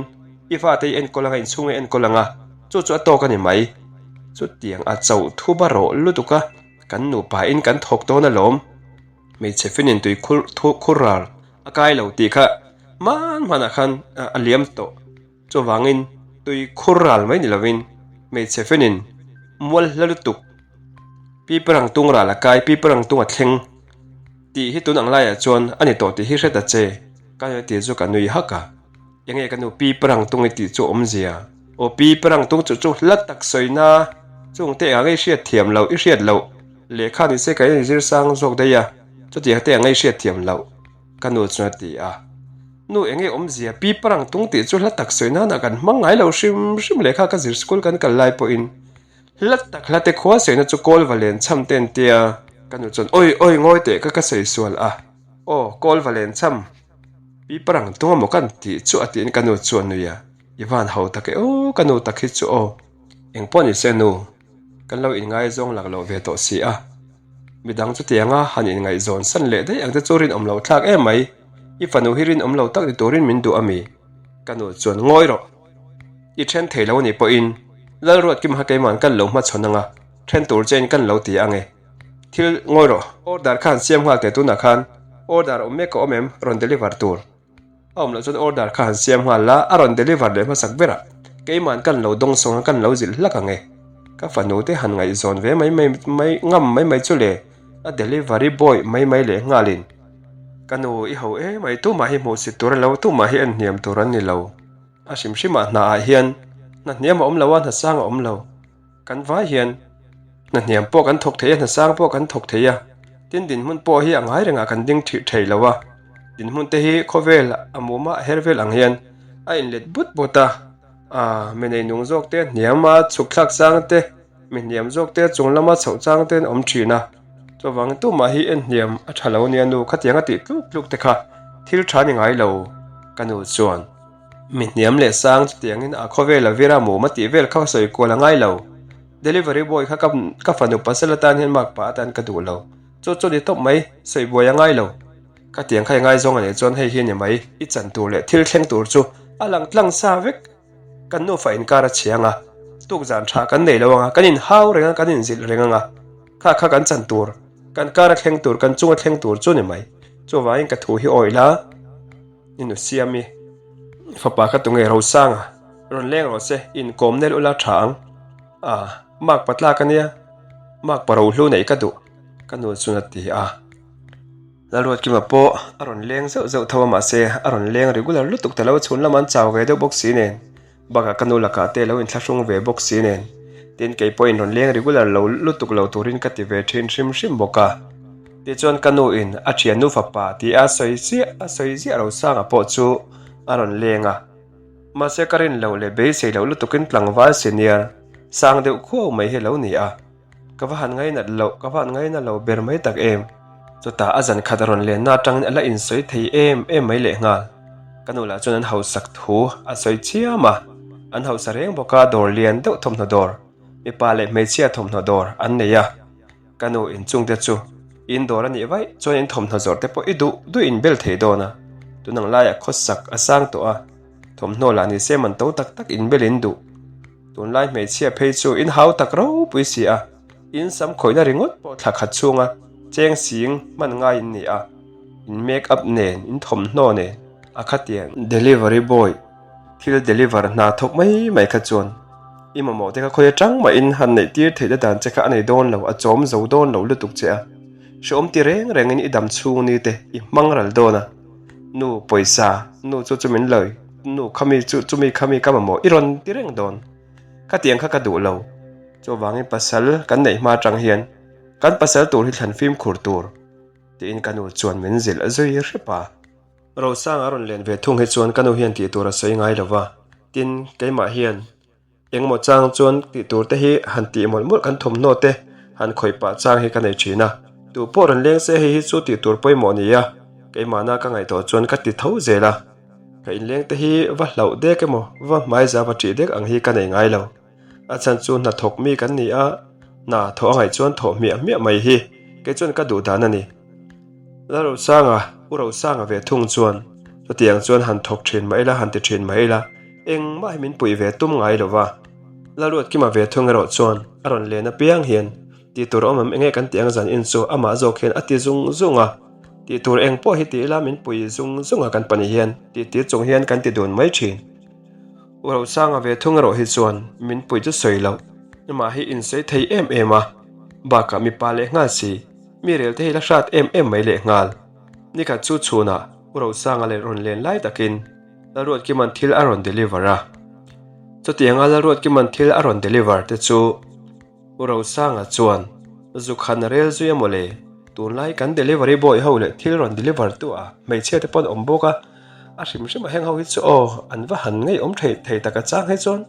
i fate i enkawl ang a, inchhung i enkawl ang a, chu chu a tawk a ni mai. Chutiang a chauh thuba rawh lutuk a, kan nupa in kan thawk dawn alawm. Hmeichhe finin tui khur thu khur ral a kai lo tih kha hman hmanah khan a liam tawh. Chuvangin tui khur ral mai ni lovin hmeichhe finin mual hla lutuk piparang tung ral a kai, piparang tung a thleng tih hi tun ang laiah chuan a ni tawh tih hi hre ta che. Ka nui tih chu ka nui hak a. Enge ka nu piparang tung i tih chu awmzia? Aw piparang tung chu chu hla tak sawina chungte engah nge i hriat thiam loh, i hriat loh. Lehkha ni se ka inzir sang zawk daih a, chutiang te ang i hriat thiam loh, ka nu chuan a ti a. Nu enge awmzia pi parang tung tih chu hla tak sawi nana kan hmang ngai lo hrim hrim lehkha ka zir school kan kal lai pawhin hla tak hla te khua sawina chu kawl va len chham te an tia, ka nu chuan awi awi ngawi teh ka ka sawi sual a, aw kawl va len chham pi parang tung amaw kan tih chu a tiin ka nu chu a nui a, i van ho tak e aw ka nu tak hi chu aw engpawh ni se nu. Kan lo inngaizawng lak loh ve tawh si a, midang chutianga han inngaihzawn san leh daih ang te chu rinawm loh thlak em mai, i fanu hi rinawm lo tak ni turin min duh a mi? Ka nu chuan ngawi rawh, i then thei lo anih pawhin Lalruatkim kha keima'n kan lo hmachhawn anga then tur chein kan lo ti ang e, thil ngawi rawh, order kha han siam nghal teh tunah khan order awm mek a awm em rawn deliver tur. A awm loh chuan order kha han siam nghal la, a rawn deliver leh hmasak berah keima'n kan lo dawng sawng a, kan lo zilh hlak ang e. Ka fanu te han ngaihzawn ve mai mai mai ngam mai mai chu le, a delivery boy mai mai leh nghalin ka nu i ho emai tumah hi hmuhsit tur a lo, tumah hi en hniam tur an ni lo. A hrim hrimah hna ah hian hna hniam a awm lo a, hna sang a awm lo. Kan vai hian hna hniam pawh kan thawk thei a, hna sang pawh kan thawk thei a, tin dinhmun pawh hi a ngai rengah kan ding thih thei lo a, dinhmun te hi khawvel a muma a her vel ang hian a inlet but but a, aa mi nei nung zawk te hniam a chhuk thlak chang te, mi hniam zawk te chung lama chhoh chang te an awm thin a, chuvangin tumah hi en hniam a tha lo nia nu khatiang a tih tluk tluk te kha thil tha ni ngai lo ka nu chuan. Mi hniam leh sang chutiangin a khawvel a vir a mum a tih vel kha sawi kual a ngai lo. Delivery boy kha ka fanu pasal atan hian mark pah atan ka duh lo. Chu chu ni tawp mai, sawi buai a ngai lo. Ka tiang kha i ngaizawng a nih chuan hei hi ni mai, i chan tur leh thil thleng tur chu a lang tlang sa vek. Kan nufa inkar a chhiang a, tukzan tha kan nei lo ang a, kan inhau reng a, kan inzilh reng ang a, kha kha kan chan tur, kan kar a thleng tur, kan chung a thleng tur chu ni mai. Chuvangin ka thu hi awih la. I nu Siami fapa kha tunge Rosanga rawn leng rawh se inkawm nel ula tha ang a mark pa tlak ania mark pa rohlu neih ka duh ka nu chuan a ti a Lalruatkima pawh a rawn leng zeuh zeuh tho a mahse a rawn leng regular lutuk ta lo chhun lamah an chau ve deuh bawk si nen. Bakah ka nu lakah te lo inthlahrung ve bawk si nen, tin kei pawhin rawn leng regular lo lutuk lo turin ka ti ve thin hrim hrim bawk a. Tichuan ka nu in a thiannu fapa tih a sawi chiah a sawi ziah lo sanga pawh chu a rawn leng a. Mahse ka rin loh leh beisei loh lutukin tlangval senior sang deuh khuau mai hi a lo ni a. Ka va han ngainat loh, ka va han ngaina lo ber mai tak em. Chutah a zan khat a rawn lenna atangin a la insawi thei em em mai lehnghal. Ka nu lah chuan an hausak thu a sawi chiam a, an hausa reng bawk a dawr lian deuh thawmhnaw dawr, mipa leh hmeichhia thawmhnaw dawr an nei a. Ka nu inchungte chu in dawr a nih vaih chuan in thawmhnaw zawrh te pawh i duh duh in bel thei dawn a, tun ang laiah khawsak a sang tawh a, thawmhnaw lah ni se man to tak tak in bel in duh. Tunlai hmeichhia phei chu in hau tak ropui si a, in sam khawihna ringawt pawh thla khat chhunga cheng sing hman ngai in ni a, in make up nen, in thawmhnaw nen a khatiang. Delivery boy thil deliver hna thawk mai mai kha chuan i mamawh te kha khawi atang mahin han neih tir theihna dan che kha a nei dawn lo, a chawm zo dawn lo lutuk che a, hrehawm ti reng rengin i dam chhung ni te i hmang ral dawn a, nu pawisa, nu chu chu min lawi. Nu khami chu chumi khami ka mamawh i rawn ti reng dawn. Ka tiang kha ka duh lo. Chuvangin pasal kan neih hma atang hian kan pasal tur hi thlan fimkhur tur tiin ka nu chuan min zilh zui hrep a. Rosanga a rawn len ve thung hi chuan ka nu hian tih tur a sawi ngai lo va, tin keimah hian Engmaw chang chuan tih tur te hi han tih mawlh mawlh kan thawmhnaw te han khawih pah chang hi ka nei thin a, tu pawh rawn leng se hei hi chu tih tur pawimawh ni a, keimahna ka ngaihtuah chuan ka ti tho zel a, ka inleng te hi va hlauh dek emaw va hmaiza va ṭih dek ang hi ka nei ngai lo, a chhan chu hnathawk mi kan ni a, hna thawh a ngaih chuan thawh hmiah hmiah mai hi kei chuan ka duh dan a ni. Lalrosanga, U Rosanga ve thung chuan chutiang chuan han thawk thin mah ila han ti thin mah ila, Engmah hi min puih ve tum ngai lo va, Lalruatkima ve thung erawh chuan a rawn len apiang hian tih tur awm em enge kan tih ang zan in chu amah zawk hian a ti zung zung a, tih tur eng pawh hi ti ila min pui zung zung a kan pahnih hian tih tir chung hian kan ti dun mai thin. U Rosanga ve thung erawh hi chuan min pui chu sawi loh, amah hi insawi thei em em a, bakah mipa leh nghal si, mi rel te hi la hrat em em mai leh nghal. Nikhat chu chhunah U Rosanga leh rawn len lai takin Lalruatkima'n thil a rawn deliver a. Chutianga Lalruatkima'n thil a rawn deliver te chu U Rosanga chuan zukhan a rel zui a mawle, tunlai kan delivery boy ho leh thil rawn deliver tu ah hmeichhia te pawh an awm bawk a, a hrim hrim a heng ho hi chu aw an va han ngeiawm thei thei tak a chang hi chuan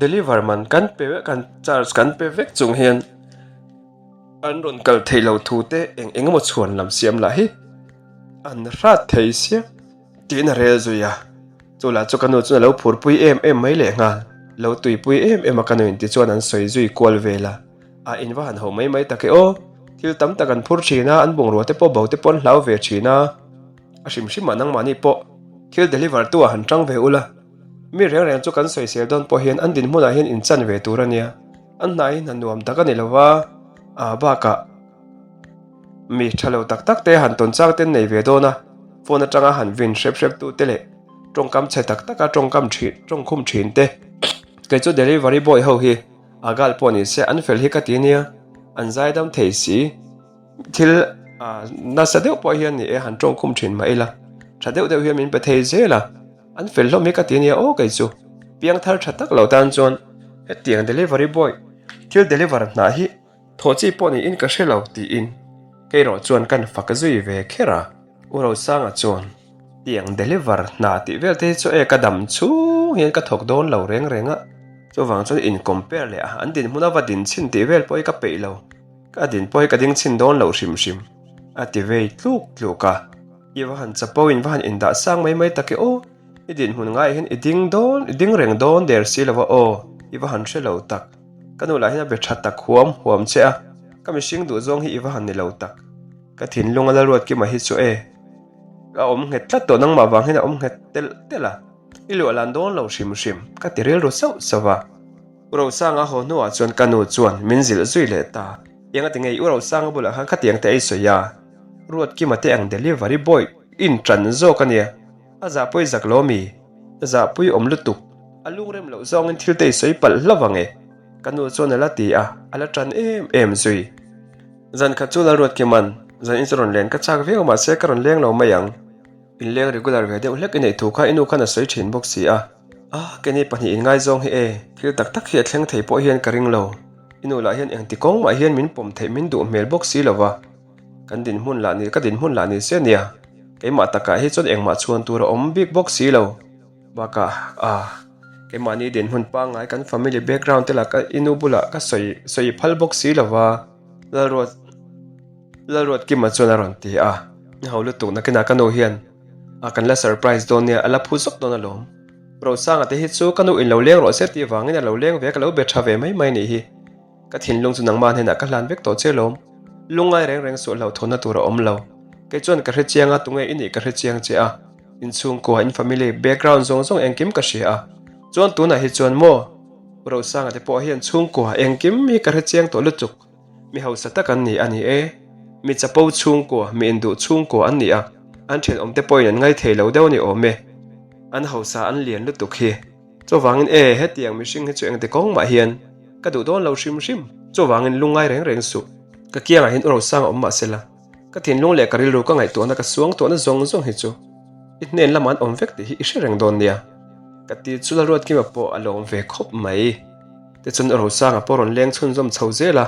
deliver man kan pe vek kan charge kan pe vek chung hian an rawn kal theih lo thu te eng eng emaw chhuan lam siam lah hi an hrat thei sia. Tiin a rel zui a, chu lah chu ka nu chuan a lo phurpui em em mai leh nghal, lo tuipui em em a ka nuin tichuan an sawi zui kual vel a, a in va han ho mai mai tak e aw, thil tam tak an phur thin a, an bungrua te pawh bo te pawh an hlau ve thin a, a hrim hrim ah nangmahni pawh thil deliver tu ah han tang ve ula, mi reng reng chu kan sawisel dawn pawh hian an dinhmun ah hian in chan ve tur a nia, an hna hi hna nuam tak a ni lo va, ah bakah. Mi tha lo tak tak te han tawn chang ten nei ve dawn a, phone atanga han vin hrep hrep tu te leh tawngkam chhe tak taka tawngkam thin tawngkhum thin te. Kei chu delivery boy ho hi a gal pawh ni se an fel hi ka ti nia, an zaidam thei si. Thil ah nasa deuh pawh hian ni e han tawngkhum thin mah ila tha deuh deuh hian min pe thei zel a, an fel hlawm hi ka ti nia aw kei chu. Piangthar tha tak lo tan chuan hetiang delivery boy thil deliver hnah hi Thawh chi pawh niin ka hre lo tiin keirawh chuan kan fak zui ve kher a. U Rosanga chuan, Tiang deliver hna tih vel te hi chu e ka dam chhung hian ka thawk dawn lo reng reng a, chuvang chuan in compare leh a an dinhmun a va din chhin tih vel pawh hi ka peih lo, ka din pawh hi ka ding chhin dawn lo hrim hrim a ti vei tluk tluk a. I va han chapo in va han indah sang mai mai tak e aw, i dinhmun ngaiah hian i ding dawn i ding reng dawn der si lo a aw, i va han hre lo tak. Ka nu lah hian a be tha tak huam huam che a, ka mihring duh zawng hi i va han ni lo tak. Ka thinlung a la ruat kima hi chu e. Ka awm nghet tlat tawh nangmah vang hian a awm nghet telh telh a, i luah lan dawn lo hrim hrim, ka ti rilru sauh sauh a. U Rosanga haw hnuah chuan ka nu chuan min zilh zui leh ta. Eng a ti ngei U Rosanga bulah khan khatiang te ei sawi a, ruat kima te ang delivery boy in ṭan zawk a nia. A zahpui zak lo mi? Zahpui awm lutuk. A lungrem loh zawngin thil te i sawi palh hlauh ang e. Ka nu chuan a la ti a, a la ṭan em em zui. Zan khat chu Lalruatkima'n zan in chu rawn len ka chak viau mahse ka rawn leng lo mai ang. Inleng regular ve deuh hlek i neih thu kha i nu khan a sawi ṭhin bawk si a. Ah, keini pahnih inngaizawng hi e, thil tak tak hi a thleng thei pawh hian ka ring lo. I nu lah hian engti kawng mah hian min pawm theih min duh hmel bawk si lo va. Kan dinhmun lah ni, ka dinhmun lah ni se nia. Keimah takah hi chuan engmah chhuan tur a awm bik bawk si lo. Bakah, ah. Keimahni dinhmun pangngai kan family background te lah ka i nu bulah ka sawi sawi phal bawk si lo va, Lalruat Lalruatkima chuan a rawn ti a. I ho lutuk nakinah ka nu hian a kan la surprise dawn nia a la phu zawk dawn alawm. Rosanga te hi chu ka nu in lo leng rawh se tih vangin a lo leng ve a ka lo be tha ve mai mai nih hi. Ka thinlung chu nangmah hnenah ka hlan vek tawh che lawm. Lungngai reng reng suah hlauhthawnna tur a awm lo. Kei chuan ka hre chiang a, tunge i nih ka hre chiang che a. In chhungkua, in family, background zawng zawng engkim ka hria a. Chuan tunah hi chuan maw? U Rosanga te pawh hian chhungkua engkim hi ka hre chiang tawh lutuk. Mi hausa tak an ni a ni e. Mi chapo chhungkua, mi induh chhungkua an ni a. An thenawmte pawhin an ngaithei lo deuh a ni awm e. An hausa an lian lutuk hi. Chuvangin e, hetiang mihring hi chu engti kawng mah hian ka duh dawn lo hrim hrim. Chuvangin lungngai reng reng suh. Ka kiangah hian u Rosanga awm mah sela, ka thinlung leh ka rilru ka ngaihtuahna ka suang tuahna zawng zawng hi chu i hnen lamah an awm vek tih hi i hre reng dawn nia. Ka ti chu Lalruatkima pawh a lawm ve khawp mai. Tichuan u Rosanga pawh rawn leng chhunzawm chho zel a,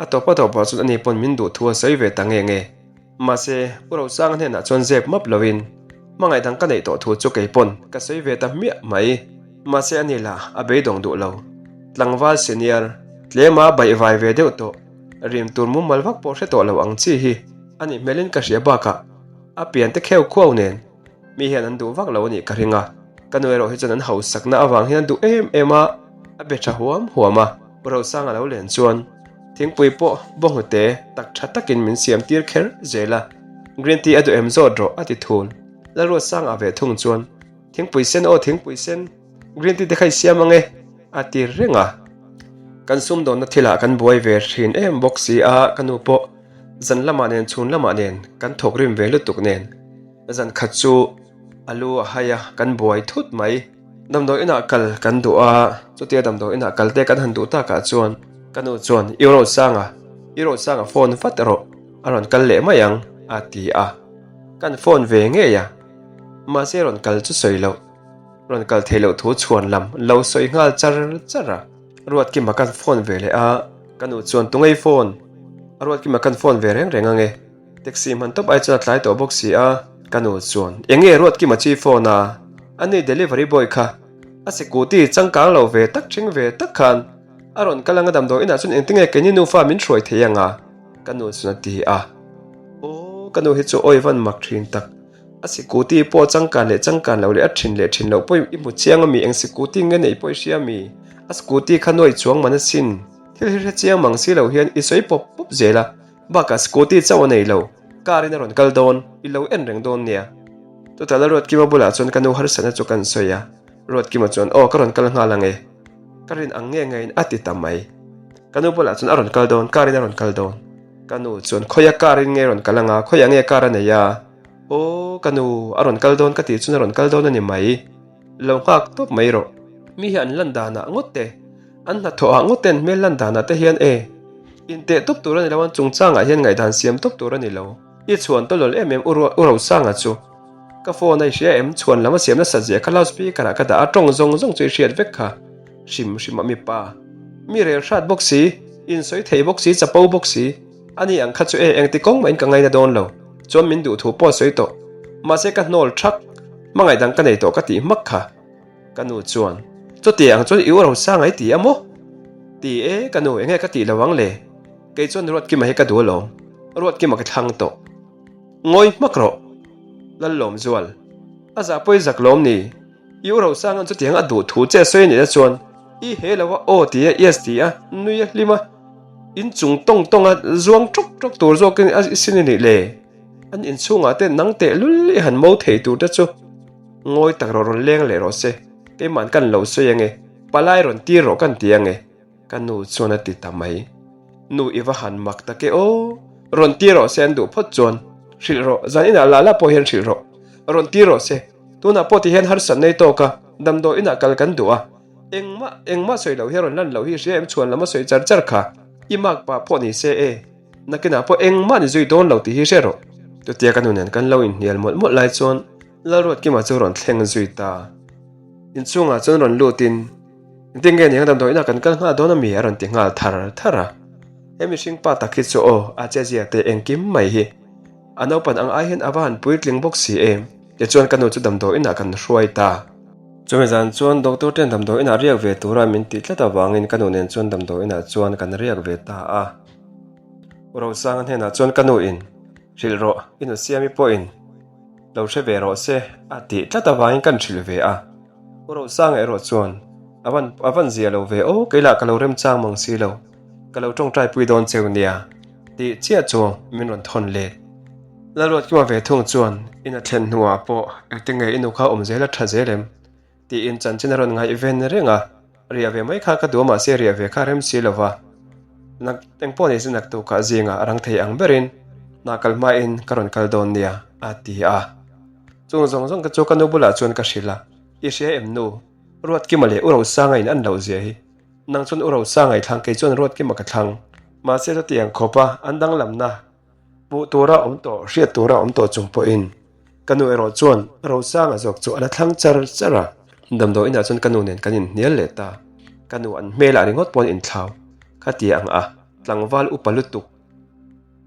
a tawp a tawpah chuan ani pawn min duh thu a sawi ve ta nge nge. Mahse, U Rosanga hnenah chuan zep map loin hmangaih dang ka neih tawh thu chu kei pawn ka sawi ve ta hmiah mai. Mahse ani lah a beidawng duh lo. Tlangval senior, tlema baihvai ve deuh tawh, rim tur mumal vak pawh hre tawh lo ang chi hi a nih hmelin ka hria bakah a pian te kheu khuau nen Mi hian an duh vak lo a nih ka ring a, ka nu erawh hi chuan an hausakna avang hian an duh em em a, a be tha huam huam a. Pu Rosanga lo len chuan thingpui pawh bawnghnute tak tha takin min siam tir kher zel a, green tea a duh em zawt rawh a ti thul. Lalruatsanga ve thung chuan thingpui sen aw thingpui sen, green tea te kha i siam ang e a ti reng a. Kan sumdawnna thilah kan buai ve thin em bawk si a, ka nu pawh zan lamah nen chhun lamah nen kan thawk rim ve lutuk nen. Zan khat chu a lu a hai a, kan buai thut mai. Damdawi inah kal kan duh a, chutia damdawi inah kal te kan han duh takah chuan ka nu chuan I Rosanga, I Rosanga phone vat rawh, a rawn kal leh mai ang a ti a. Kan phone ve ngei a, mahse rawn kal chu sawi loh, rawn kal theih loh thu chhuan lam lo sawi nghal char char a. Ruatkima kan phone ve leh a, ka nu chuan Tungei phone? A Ruatkima kan phone ve reng reng ange. Taxi hman tawp ai chuan a tlai tawh bawk si a, ka nu chuan, Eng nge Ruatkima chi phone a? A ni delivery boy kha a sikuti changkang lo ve tak ṭhing ve tak khan a rawn kal anga damdawi inah chuan engtinge keini nufa min hruai thei anga? Ka nu chuan a ti a. Aw, ka nu hi chu awi van mak ṭhin tak. A sikuti pawh changkan leh changkan lo leh a ṭhin leh ṭhin loh pawh i hmu chiang ami? Eng sikuti nge neih pawh i hria ami? A sikuti kha nuai chuang man asin. Thil hi hre chiang mang si lo hian i sawi pawp pawp zel a. Bakah scooty chauh a nei lo, car in a rawn kal dawn, i lo en reng dawn nia. Chutah la Ruatkima bulah chuan ka nu harsatna chu kan sawi a, Ruatkima chuan aw ka rawn kal nghal ang e, ka rin ang nge ngeiin a ti ta mai. Ka nu bulah chuan a rawn kal dawn, car in a rawn kal dawn. Ka nu chuan khawia car in nge rawn kal anga, khawiah nge car a nei a? Aw ka nu, a rawn kal dawn ka tih chuan a rawn kal dawn a ni mai. Lo nghak tawp mai rawh. Mi hi an lan danah ngawt te. An hnathawh ah ngawt ten hmel lan danah te hian e inteh tawp tur a ni lo an chungchangah hian ngaihdan siam tawp tur a ni lo. I chhuan tawlawl em em u Rosanga chu ka phone a i hria em chhuan lam a siam nasat zia kha loudspeaker ah ka dah a tawng zawng zawng chu i hriat vek kha hrim hrim a mipa mi rel hrat bawk si insawi thei bawk si chapo bawk si a ni ang kha chu e engti kawng mahin ka ngaina dawn lo chuan min duh thu pawh a sawi tawh mahse ka hnawl thak hmangaih dang ka nei tawh ka tih hmak kha. Ka nu chuan, Chuti ang chuan i u Rosanga i ti a maw? Ti e, ka nu, enge ka tih lo ang le? Kei chuan Ruatkima hi ka duh alawm, Ruatkima ka thlang tawh. Ngawi hmak rawh, Lallawmzual. A zah pawh i zak lawm ni? I u Rosanga'n chutiang a duh thu che a sawi a nih na chuan i he lo a aw ti a, yes ti a, nui a hlim a, inchung tawng tawng a zuang tawk tawk tur zawkin a sin a nih le? An inchhungah te nang tehlul i han mo thei tur te chu. Ngawi tak rawh rawn leng leh rawh se, keima'n kan lo sawi ange, palai rawn tir rawh kan ti ange, ka nu chuan a ti ta mai. Nu i va han mak tak e aw, rawn tir rawh se an duh phawt chuan, hrilh rawh, zan inah lah lah pawh hian hrilh rawh, rawn tir rawh se, tunah pawh ti hian harsatna i tawk a, damdawi inah kal kan duh a, engmah engmah sawi loh hi a rawn lan loh hi hria em chhuan lam a sawi char char kha, i mak pah pawh ni se e, nakinah pawh engmah ni zui dawn lo tih hi hre rawh. Chutia ka nu nen kan lo inhnial mawlh mawlh lai chuan Lalruatkima chu rawn thleng zui ta. Inchhungah chuan rawn lutin, Engtin nge niang damdawiinah kan kal nghal dawn ami? a rawn ti nghal thar thar a. He mihring pa tak hi chu aw, a che zia te engkim mai hi. A naupan ang ai hian a va han puitling bawk si em? Tichuan ka nu chu damdawiinah kan hruai ta. Chumi zan chuan doctor ten damdawi inah riak ve tura min tih tlat avangin ka nu nen chuan damdawi inah chuan kan riak ve ta a. U Rosanga hnenah chuan ka nu in, Hrilh rawh, i nu Siami pawhin lo hre ve rawh se a tih tlat avangin kan hrilh ve a. U Rosanga erawh chuan, A van a van zia lo ve aw, kei lah ka lo remchang mang si lo, ka lo tawngtai pui dawn cheu nia tih chiah chu min rawn thawn let. Lalruatkima ve thung chuan in a thlen hnuah pawh engtin nge i nu kha awm zel a tha zel em? tiin chanchin a rawn ngaihven reng a, riah ve mai kha ka duh a mahse riah ve kha rem si lo va, nak engpawh ni se naktukah zingah a rang thei ang berin hna kal hmain ka rawn kal dawn nia a ti a. Chung zawng zawng te chu ka nu bulah chuan ka hrilh a, I hria em nu? Ruatkima leh U Rosanga in an loh zia hi. Nang chuan U Rosanga i thlang kei chuan Ruatkima ka thlang. Mahse chutiang khawpa an danglamna Hmuh tura awm tawh, hriat tura awm tawh chung pawhin ka nu erawh chuan Rosanga zawk chu a la thlang char char a. Damdawi inah chuan ka nu nen kan inhnial leh ta. Ka nu an hmelah ringawt paw'n inthlau kha ti ang a, tlangval upa lutuk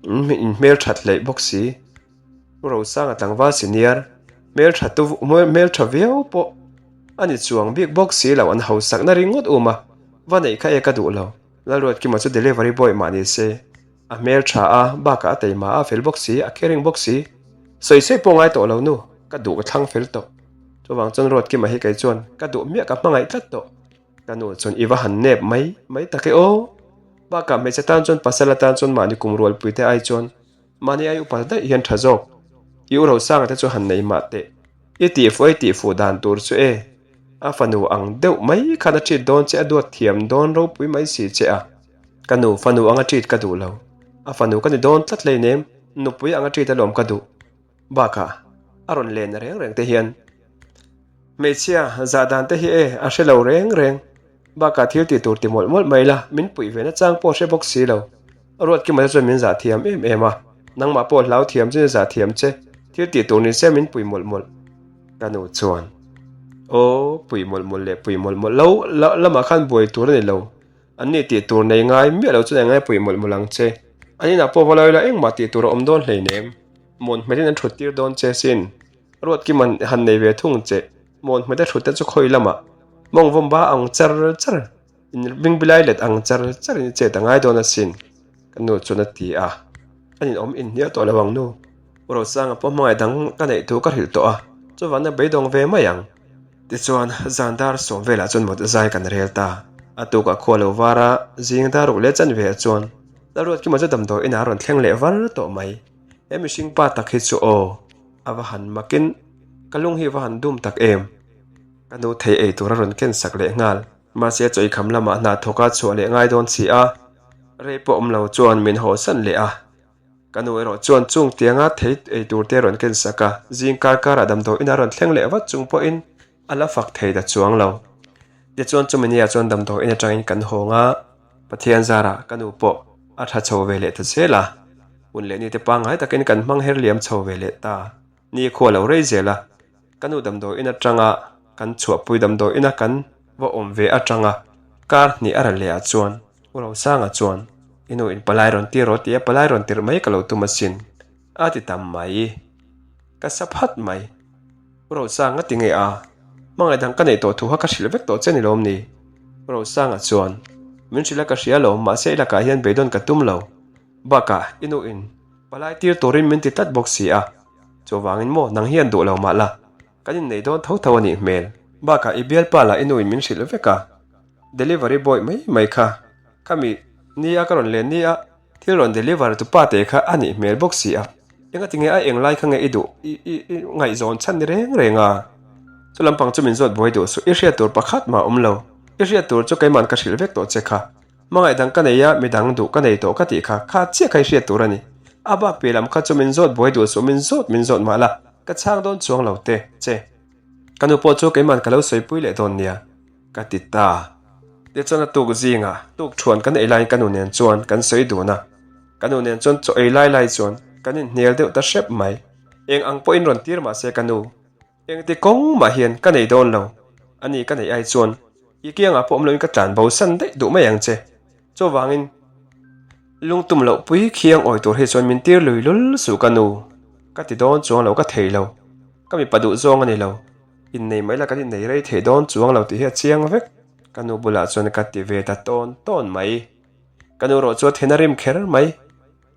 inhmel that hleih bawk si. U Rosanga tlangval senior hmeltha tu hmeltha viau pawh a ni chuang bik bawk si lo, an hausakna ringawt um a, va neih kha e ka duh lo. Lalruatkima chu delivery boy mah ni se. A hmel tha a, bakah a teima a, a fel bawk si, a caring bawk si. Sawi sawi pawh ngai tawh lo nu, ka duh ka thlang fel tawh. Chuvang chuan Ruatkima hi kei chuan ka duh miah ka hmangaih tlat tawh. Ka nu chuan i va han nep mai mai tak e aw. Bakah hmeichhe tan chuan pasal atan chuan mahni kum rualpui te ai chuan mahni ai upa daih hian tha zawk. I u Rosanga te chu han nei mah teh. I tihfuh a i tihfuh dan tur chu e. A fanu ang deuh mai khan a treat dawn che a duat thiam dawn ropui mai si che a. Ka nu fanu anga treat ka duh lo. A fanu ka ni dawn tlat hleinem, nupui anga treat alawm ka duh. Bakah, a rawn len reng reng te hian hmeichhia zah dan te hi e a hre lo reng reng. Bakah thil tih tur ti mawlh mawlh mai la, min puih ve na chang pawh hre bawk si lo. Ruatkima te chuan min zah thiam em em a, nangmah pawh hlau thiam chin zah thiam che, thil tih tur ni se min puih mawlh mawlh. Ka nu chuan, Aw, puih mawlh mawlh leh puih mawlh mawlh lo lamah khan buai tur a ni lo. An ni tih tur nei ngai miah lo chuan engngai puih mawlh mawlh ang che. An inah pawh va lo ila engmah tih tur a awm dawn hleinem. Mawn hmetin an thut tir dawn che sin. Ruatkim an han nei ve thung che. Mawn hmete thut te chu khawi lamah mawng vawm ba ang char char in bingbilai let ang char char in i chet a ngai dawn asin. Ka nu chuan a ti a. An inawm inhnial tawh lo ang nu. U Rosanga pawh hmangaih dang ka neih thu ka hrilh tawh a, chuvang na beidawng ve mai ang. Tichuan, zan dar sawm velah chuan mut zai kan rel ta. A tukah khua lo var a, zing dar ruk leh chan ve ah chuan Lalruatkima chu damdawi inah a rawn thleng leh var tawh mai. He mihring pa tak hi chu aw, a va han makin ka lung hi va han dum tak em! Ka nu thei ei tur a rawn ken sak leh nghal. Mahse chawikham lamah hna thawk a chhuah leh ngai dawn si a, rei pawh awm lo chuan min hawsan leh a. Ka nu erawh chuan chung tianga thei ei tur te a rawn ken sak a, zing kar karah damdawi inah a rawn thleng leh vat chung pawhin a la fak thei ta chuang lo. Tichuan chumi nia chuan damdawi in atangin kan hawng a, Pathian zarah ka nu pawh a tha chho ve leh ta zel a, hun leh nite pangngai takin kan hmang her liam chho ve leh ta. Ni khua lo rei zel a, ka nu damdawi in atanga kan chhuahpui damdawi ina kan va awm ve atanga kar hnih a ra leh ah chuan U Rosanga chuan i nu in palai rawn tir rawh tia palai rawn tirh mai ka lo tum asin a ti tam mai. Ka sa phat mai. U Rosanga ti nge a, hmangaih dang ka neih tawh thu kha ka hrilh vek tawh che ni lawm ni? U Rosanga chuan min hrilh a ka hria lo mahse i lakah hian beidawn ka tum lo. Bakah i nu in palai tir turin min ti tlat bawk si a, chuvangin maw nang hian duh lo mah la, kan innei dawn tho tho a nih hmel. Bakah i bialpa lah i nu in min hrilh vek a, delivery boy mai mai kha, khami ni a ka rawn len ni a, thil rawn deliver tu pa te kha a nih hmel bawk si a, engati nge a eng lai kha nge i duh i i i ngaihzawn chhan ni reng reng a, chu lampang chu min zawt buai duh suh, i hriat tur pakhat mah a awm lo, i hriat tur chu keiman ka hrilh vek tawh che kha. Hmangaih dang ka nei a, midang duh ka nei tawh ka tih kha, kha chiah kha i hriat tur a ni. A bak piah lam kha chu min zawt buai duh suh, min zawt min zawt mah la, ka chhang dawn chuang lo te, che. Ka nu pawh chu keiman ka lo sawipui leh dawn nia, ka ti ta. Tichuan a tuk zingah tuk thuan kan ei laiin ka nu nen chuan kan sawi dun a, ka nu nen chuan chaw ei lai lai chuan kan inhnial deuh ta hrep mai. Eng ang pawhin rawn tir mah se ka nu, Engti kawng mah hian ka nei dawn lo, a ni ka neih ai chuan i kiangah pawh awm loin ka tlan bo san daih duh mai ang che. Chuvangin lungtum loh pui khiang awi tur hi chuan min tir lui lul suh ka nu, ka ti dawn chuang lo ka thei lo, ka mipa duh zawng a ni lo. Innei mai la kan innei rei thei dawn chuang lo tih hi a chiang vek. Ka nu bulah chuan ka ti ve ta tawn tawn mai. Ka nu rawh chu a thin a rim kher mai.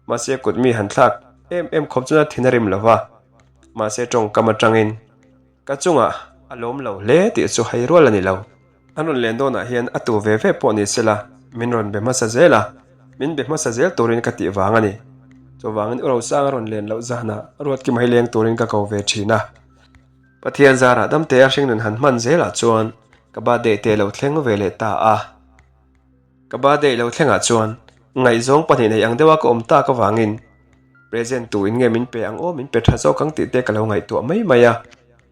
Mahse kut mi han thlak em em khawp chuan a thin a rim lo va. Mahse tawngkam atangin ka chungah a lawm lo hle tih chu hai rual a ni lo. An rawn len dawnah hian a tu ve ve pawh ni sela min rawn be hmasa zel a, min be hmasa zel turin ka tih vang a ni. Chuvangin U Rosanga rawn len loh zanah Ruatkima hi leng turin ka ko ve thin a. Pathian zarah damte a hringnun han hman zelah chuan ka birthday te lo thleng ve leh ta a. Ka birthday lo thlengah chuan ngaihzawng pahnih nei ang deuha ka awm tak avangin present tu in nge min pe ang aw min pe tha zawk ang tih te ka lo ngaihtuah mai mai a.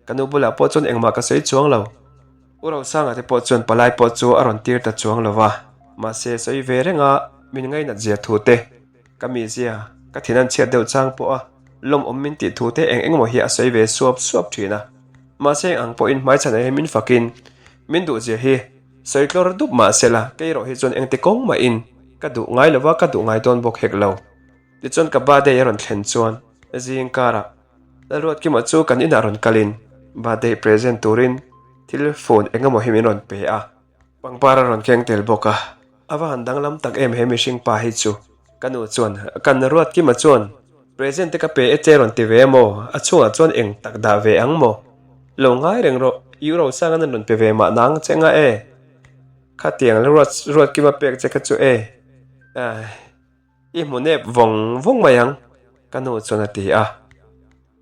Ka nu bulah pawh chuan engmah ka sawi chuang lo. U Rosanga te pawh chuan palai pawh chu a rawn tir ta chuang lo va, mahse sawi ve reng a min ngainat zia thu te, ka mizia, ka thin an chhiat deuh chang pawh a lawmawm min tih thu te eng engemaw hi a sawi ve suap suap thin a. Mahse eng ang pawhin hmaichhanah hian min fakin min duh zia hi sawi tlawr dup mahse la kei erawh hi chuan engti kawng mahin ka duh ngai lo va, ka duh ngai dawn bawk hek lo. Tichuan ka birthday a rawn thlen chuan zing karah Lalruatkima chu kan inah rawn kalin birthday present turin thil phone eng emaw hi min rawn pe a, pangpar a rawn keng tel bawk a, a va han danglam tak em he mihring pa hi chu. Ka nu chuan kan Ruatkima chuan present te ka pe e che rawn ti ve maw, a chhungah chuan eng tak dah ve ang maw? Lo ngai reng rawh, i u Rosanga nan rawn pe ve mah nang che nga e, khatiang Ruatkima pek che kha chu e, ai. I hmu nep vawng vawng mai ang, ka nu chuan a ti a.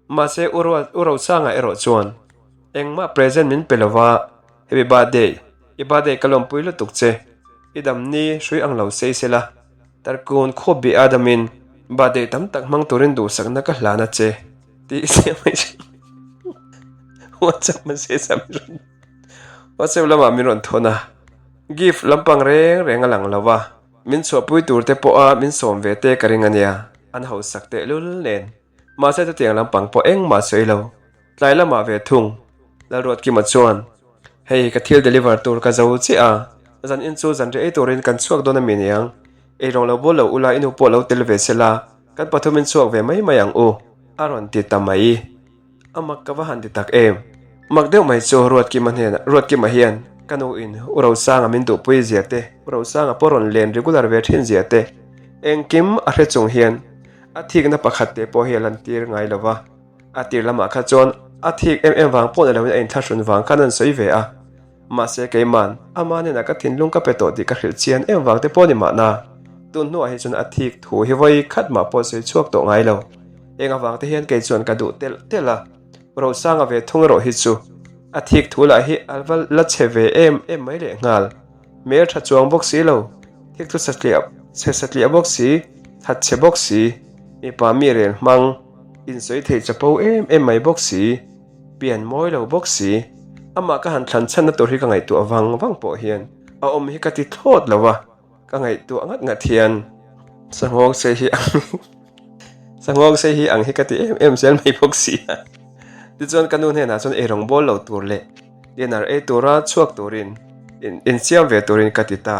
Mahse U Ruat, U Rosanga erawh chuan engmah present min pe lova, Happy birthday, i birthday ka lawmpui lutuk che, i dam ni hrui ang lo sei sela, Tarkun khuap bih a damin birthday tam tak hmang turin duhsakna ka hlan a che, tih siam mai thin. WhatsApp message ah min rawn, WhatsApp lamah min rawn thawn a, gift lampang reng reng a lang lo va. Min chhuahpui tur te pawha min sawm ve te ka ring a nia, an hausak tehlul nen. Mahse chutiang lampang pawh engmah sawi lo. Tlai lamah ve thung. Lalruatkima chuan, Hei ka thil deliver tur ka zo chiah a, zan in chu zanriah ei turin kan chhuak dawn a mi niang. Eirawng lo bawl lo ula i nu pawh lo tel ve sela, kan pathumin chhuak ve mai mai ang u, a rawn ti ta mai. A mak ka va han ti tak em? Mak deuh mai chu Ruatkima hnenah, Ruatkima hian ka nu in U Rosanga min duhpui zia te, U Rosanga pawh rawn len regular ve thin zia te, engkim a hre chung hian a thikna pakhat te pawh hi a lantir ngai lo va. A tir lamah kha chuan a thik em em vang pawh ni loin a inthlahrun vang khan an sawi ve a. Mahse keiman, ama hnenah ka thinlung ka pe tawh tih ka hrilh chian em vang te pawh ni mahna, tun hnuah hi chuan a thik thu hi vawi khat mah pawh sawi chhuak tawh ngai lo. Eng avang te hian kei chuan ka duh telh telh a, Rosanga ve thung erawh hi chu a thik thu lah hi a va la chhe ve em em mai leh nghal. Hmel tha chuang bawk si lo, thik thu satliah chhe satliah bawk si, that chhe bawk si, mipa mi rel hmang, insawi thei chapo em em mai bawk si. Pian mawi lo bawk si. Amah ka han thlan chhanna tur hi ka ngaihtuah vang vang pawh hian a awm hi ka ti thlawt lo a, ka ngaihtuah ngat ngat hian sanghawng sei hi ang sanghawng sei hi ang hi ka ti em em zel mai bawk si a. Tichuan ka nu hnenah chuan eirawng bawl lo tur leh dinner ei tura chhuak turin insiam ve turin ka ti ta.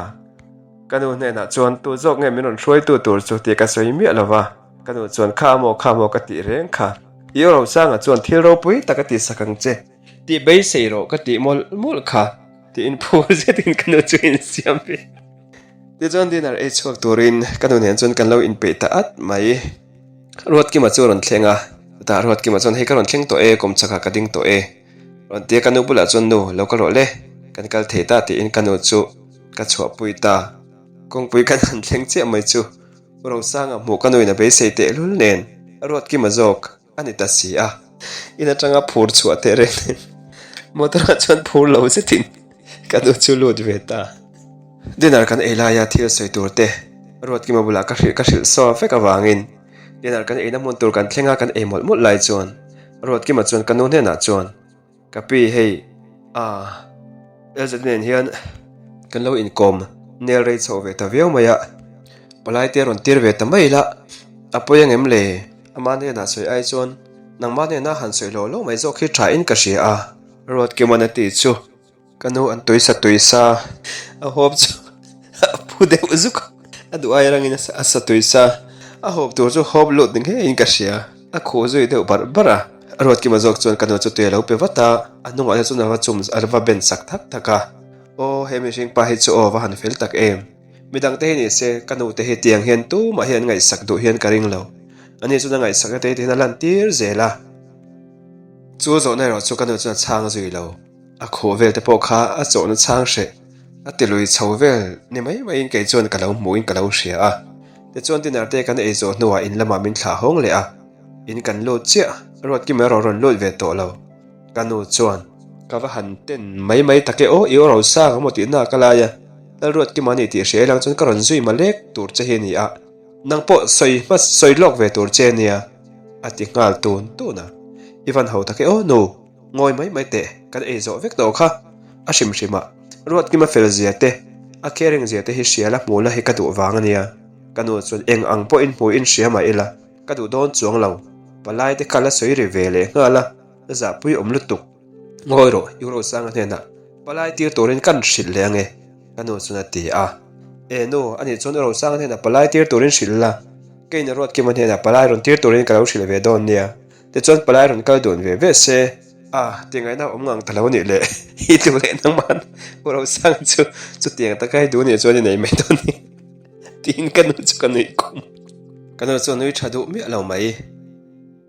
Ka nu hnenah chuan tu zawk nge min rawn hruaitu tur chu tih ka sawi miah lo va. Ka nu chuan kha maw kha maw ka tih reng kha. I aw Rosanga chuan thil ropui tak a tihsak ang che. Tih beisei rawh ka tih mawlh mawlh kha. Tiin phur zetin ka nu chu insiam ve. Tichuan dinner ei chhuak turin ka nu nen chuan kan lo inpeih ta at mai. Ruatkima chu a rawn thleng a, chutah Ruatkima chuan hei ka rawn thleng tawh e, kawmchakah ka ding tawh e. Rawn tia ka nu bulah chuan nu lo kal rawh le, kan kal thei ta tiin ka nu chu ka chhuahpui ta. Kawngpui kan han thleng chiah mai chu. Rosanga hmuh ka nuin a beisei tehlul nen a Ruatkima zawk a ni ta si a. In atanga phur chhuah teh reng nen motor ah chuan phur lo zetin ka nu chu lut ve ta. Dinner kan ei laia thil sawi tur te Ruatkima bulah ka hrilh ka hrilh saw vek avangin dinner kan eina hmun tur kan thleng a kan ei mawlh mawlh lai chuan Ruatkima chuan ka nu hnenah chuan Ka pi hei a LZ nen hian kan lo inkawm nel rei chhoh ve ta viau mai a, palai te a rawn tir ve ta mai la, a pawi ang em le? Ama hnenah sawi ai chuan nangmah hnena han sawi lo lo mai zawk hi tha in ka hria a, Ruatkiman a ti chu. Ka nu an tuisa tuisa a hawp chu a phu deuh zuk a, a duh ai rangin a sa tuisa a hawp tur chu hawp lut ni ngeiin ka hria, a khuh zui deuh barh barh a. Ruatkima zawk chuan ka nu chu tui a lo pe vat a, a hnungah te chuan a va chum a va ben sak thak thak a. Aw, he mihring pa hi chu aw va han fel tak em. Midang te hi ni se, ka nu te hi tiang hian tumah hian an ngaihsak duh hian ka ring lo. Ani chuan a ngaihsakna te hi tihian a lan tir zel a. Chu zawhna erawh chu ka nu chuan a chhang zui lo. A khuh vel te pawh kha a chawhna chhang hreh a ti lui chho vel ni mai maiin kei chuan ka lo hmuhin ka lo hria a. Tichuan dinner te kan ei zawh hnuah in lamah min thlah hawng leh a. In kan lut chiah, Ruatkima erawh rawn lut ve tawh lo. Ka nu chuan, Ka va han ten mai mai tak e aw, i aw ro sang a maw tihna ka lai a, Lalruatkima a ni tih hria ilang chuan ka rawn zui malek tur che hi a ni a, nang pawh sawi hma sawi lawk ve tur che a nia, a ti nghal tun tun a. I van ho tak e aw nu, ngawi mai mai teh, kan ei zawh vek tawh kha, a hrim hrim a, Ruatkima fel zia te, a caring zia te hi hria la hmuh la hi ka duh vang a nia. Ka nu chuan eng ang pawhin hmuhin hria mah ila, Ka duh dawn chuang lo, palai te kha la sawi ri ve leh nghal a, zahpui awm lutuk. Ngawi rawh, Eurosanga hnenah palai tir turin kan hrilh leh ange, ka nu chuan a ti a. E nu, anih chuan Eurosanga hnenah palai tir turin hrilh la, keiin Ruatkima hnenah palai rawn tir turin ka lo hrilh ve dawn nia, tichuan palai rawn kal dun ve ve se. A, tingaihna awm ngang ta lo nih le, i duh leh nangman Eurosanga chu chutiang taka i duh nih chuan i nei mai dawn ni. Tiin ka nu chu ka nuih khum. Ka nu chu a nui tha duh miah lo mai.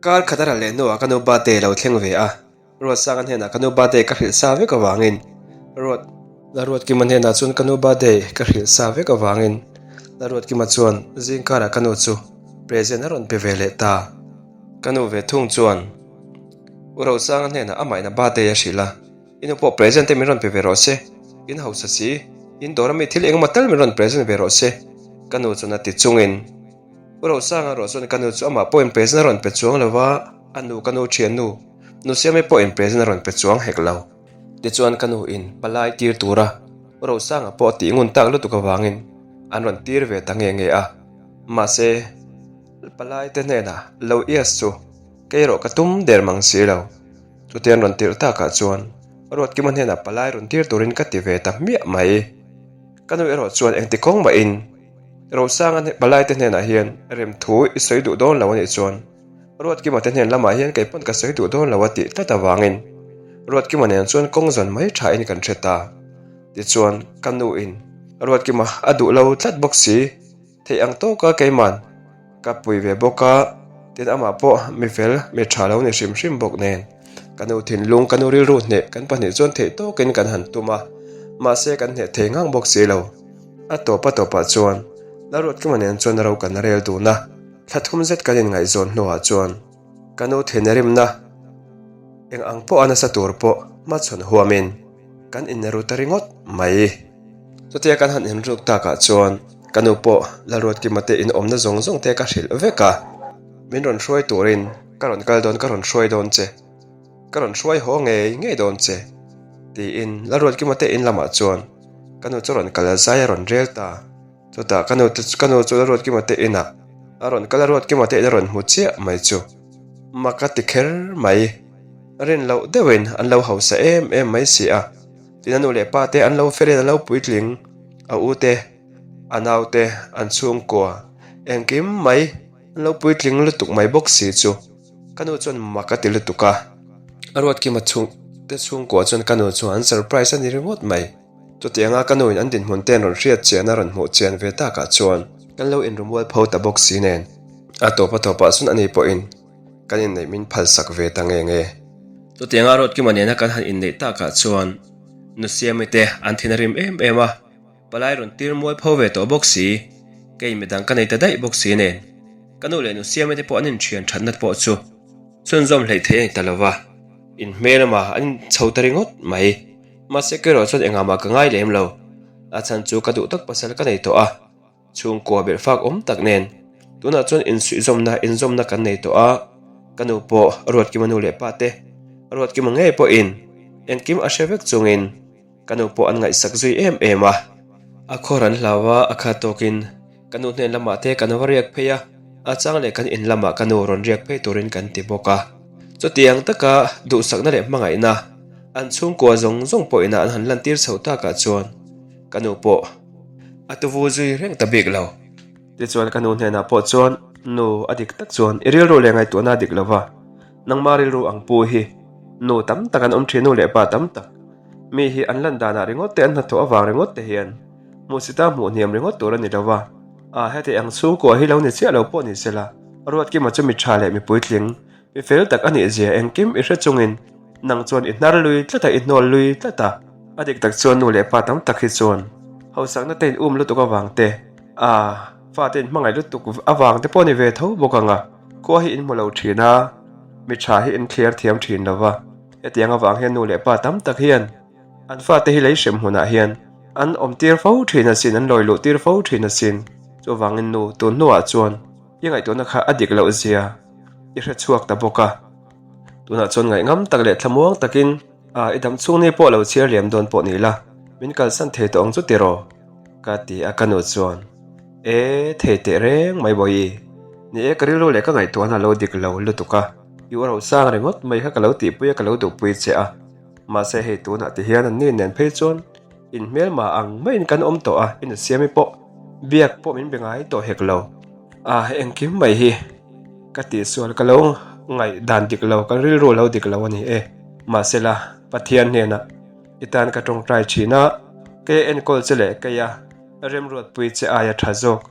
Kar khat a ral leh hnuah ka nu birthday lo thleng ve a, Ruatsanga hnenah ka nu birthday ka hrilh sa vek avangin Ruat. Laruatkima hnenah chuan ka nu birthday ka hrilh sa vek avangin Laruatkima chuan zingkarah ka nu chu present a rawn pe ve leh ta. Ka nu ve thung chuan U Rosanga hnenah amah in a birthday a hrilh a. I nu pawh present te min rawn pe ve rawh se, in hausa si, in dawr ami thil engemaw tal min rawn present ve rawh se, ka nu chuan a ti chungin. U Rosanga erawh chuan ka nu chu amah pawhin present a rawn pe chuang lo va, a nu ka nu thiannu, nu Siamei pawhin present a rawn pe chuang hek lo. Tichuan ka nu in palai tir tura U Rosanga pawh a tih ngun tak lutuk avangin an rawn tir ve ta nge nge a, mahse palai te hnenah lo ias chu kei erawh ka tum der mang si lo. Chutia an rawn tirh takah chuan Ruatkima hnenah palai rawn tir turin ka ti ve ta hmiah mai. Ka nu erawh chuan engti kawng mahin Rosanga palai te hnenah hian rem thu i sawi duh dawn lo a nih chuan Ruatkima te hnen lamah hian kei pawn ka sawi duh dawn lo a tih tlat avangin Ruatkima nen chuan kawng zawn mai thain kan hre ta. Tichuan ka nuin Ruatkima a duh lo tlat bawk si. Theih ang tawka keiman ka pui ve bawk a, tin amah pawh mi fel, mi tha lo ni hrim hrim bawk nen. Ka nu thinlung, ka nu rilru hneh kan pahnih chuan theih tawkin kan han tum a, mahse kan hneh thei ngang bawk si lo. A tawp a tawpah chuan Laruatkima nen chuan ro kan rel dun a, thla thum zet kan inngaihzawn hnuah chuan ka nu thinrimna eng ang pawh a nasa tur pawh hmachhawn huamin kan inru ta ringawt mai. Chutia kan han inruk takah chuan ka nu pawh Lalruatkima te in awmna zawng zawng te ka hrilh vek a, min rawn hruai turin ka rawn kal dawn ka rawn hruai dawn che, ka rawn hruai haw ngei ngei dawn che tiin Lalruatkima te in lamah chuan ka nu chu rawn kal zai a rawn rel ta. Chutah ka nu te ka nu chu Lalruatkima te inah a rawn kal a, Ruatkima te in a rawn hmu chiah mai chu mak a ti kher mai, rin loh deuhin an lo hausa em em mai si a. Tin a nu leh pa te an lo felin an lo puitling, a u te, a nau te, an chhungkua, engkim mai an lo puitling lutuk mai bawk si chu ka nu chuan mak a ti lutuk a. A Ruatkima chhung te chhungkua chuan ka nu chu an surprise a ni ringawt mai. Chutianga ka nu in an dinhmun te an rawn hriat chian a rawn hmuh chian ve takah chuan kan lo inrumual pho ta bawk si nen a tawp a tawpah chuan ani pawhin kan inneih min phalsak ve ta nge nge. Chutianga Ruatkima nena kan han inneih takah chuan Nu Siami te an thin a rim em em a, palai rawn tir mual pho ve tawh bawk si, kei midang ka nei ta daih bawk si nen ka nu leh Nu Siami te pawh an inthian thatna pawh chu chhunzawm hleih theih a ni ta lo va, in hmel ama an inchho ta ringawt mai. Mahse kerawh chuan engah mah ka ngai lem lo, a chhan chu ka duh tak pasal ka nei tawh a. Chhungkua belh fak awm tak nen tunah chuan insuihzawmna inzawmna kan nei tawh a, ka nu pawh Ruatkima nu leh pa te, Ruatkima ngei pawhin engkim a hre vek chungin ka nu pawh an ngaihsak zui em em a. A khawr an hlau a, a khat tawkin ka nu hnen lamah te kan va riak phei a, a chang leh kan in lamah ka nu rawn riak phei turin kan ti bawk a. Chutiang taka duhsakna leh hmangaihna an chhungkua zawng zawng pawhin an han lantir chho takah chuan ka nu pawh A tuvu zui reng ta bik lo. Tichuan ka nu hnenah pawh chuan, Nu, a dik tak chuan i rilru leh ngaihtuahna a dik lo va. Nangma rilru ang pu hi nu tam tak an awm thin, nu leh pa tam tak. Mi hi an lan danah ringawt te, an hnathawh avang ringawt te hian hmuhsita hmuh hniam ringawt tur a ni lo va. A, heti ang chhungkua hi lo ni chiah lo pawh ni sela, Ruatkima chu mi tha leh mi puitling, mi fel tak a nih zia engkim i hre chungin nang chuan i hnar lui tlat a, i hnawl lui tlat a. A dik tak chuan nu leh pa tam tak hi chuan hausakna te in um lutuk avang te, a, fate in hmangaih lutuk avang te pawh ni ve tho bawk ang a, khua hi in hmu lo thin a, mi tha hi in thliar thiam thin lo va. Hetiang avang hian nu leh pa tam tak hian an fate hi lei hrem hmunah hian an awm tir fo thin asin, an lawi luh tir fo thin asin. Chuvangin nu tun hnuah chuan i ngaihtuahna kha a dik loh zia i hre chhuak ta bawk a. Tunah chuan ngaihngam tak leh thlamuang takin a i dam chhung ni pawh lo chhiar liam dawn pawh ni la, min kalsan thei tawh ang chu tiraw? Ka ti a ka nu chuan. E, thei teh reng mai bawihi. Ni e, ka rilru leh ka ngaihtuahna a lo dik lo lutuk a. I u rosang ringawt mai kha ka lo tihpui a ka lo duhpui che a. Mahse hei tunah ti hian an ni nen phei chuan in hmelma ang maiin kan awm tawh a, in siami pawh biak pawh min be ngai tawh hek lo. A engkim mai hi ka tihsual ka lo ngaih dan dik lo, ka rilru lo dik lo a ni e. Mahse la Pathian hnenah i tan ka tawngtai thin a, kei a enkawl che leh kei a remruatpui che aia tha zawk.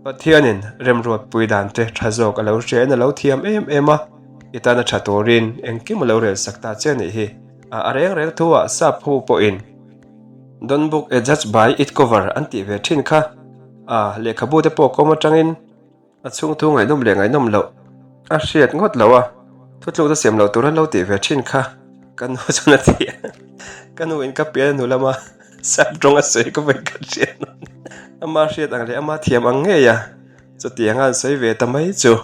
Pathianin remruatpui dan te tha zawk a lo hria in a lo thiam em em a, i tana tha turin engkim a lo rel sak ta che a nih hi. A reng reng thu ah sap ho pawhin Don't book a judge by it cover an tih ve thin kha. A lehkhabu te pawh kawm atangin a chhung thu ngaihnawm leh ngaihnawm loh a hriat ngawt loh a, thutlukna siam loh tur an lo tih ve thin kha ka nu chuan a ti a, ka nu in ka pian a hnu lama. Sap tawng a sawi ka vawi khat hriat ama hriat ang leh ama thiam ang ngei a, chutiang a an sawi ve ta mai chu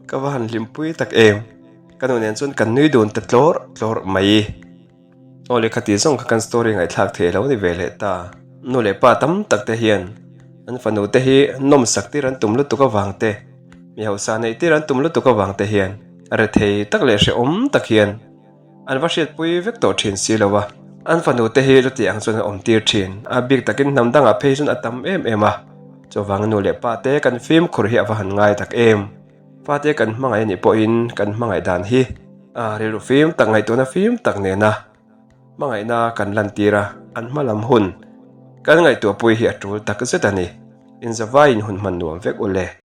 ka va han hlimpui tak em. Ka nu nen chuan kan nui dun ta tlawr tlawr mai. Aw lehkha tih zawng kha kan story ngaihthlak thei lo ni ve leh ta. Nu leh pa tam tak te hian an fanu te hi nawmsak tir an tum lutuk avang te, mi hausa neih tir an tum lutuk avang te hian rethei tak leh hrehawm tak hian An va hriatpui vek tawh thin si lo a, an fanu te hi chuti ang chuan an awm tir thin. A bik takin hnam dangah phei chuan a tam em em a, chuvang nu leh pa te kan fimkhur hi a va han ngai tak em. Fate kan hmangaih anih pawhin kan hmangaih dan hi a rilru fim tak ngaihtuahna fim tak nena hmangaihna kan lantir a, an hma lam hun kan ngaihtuahpui hi a tul tak zet a ni. Inzavaiin hun hman nuam vek u le.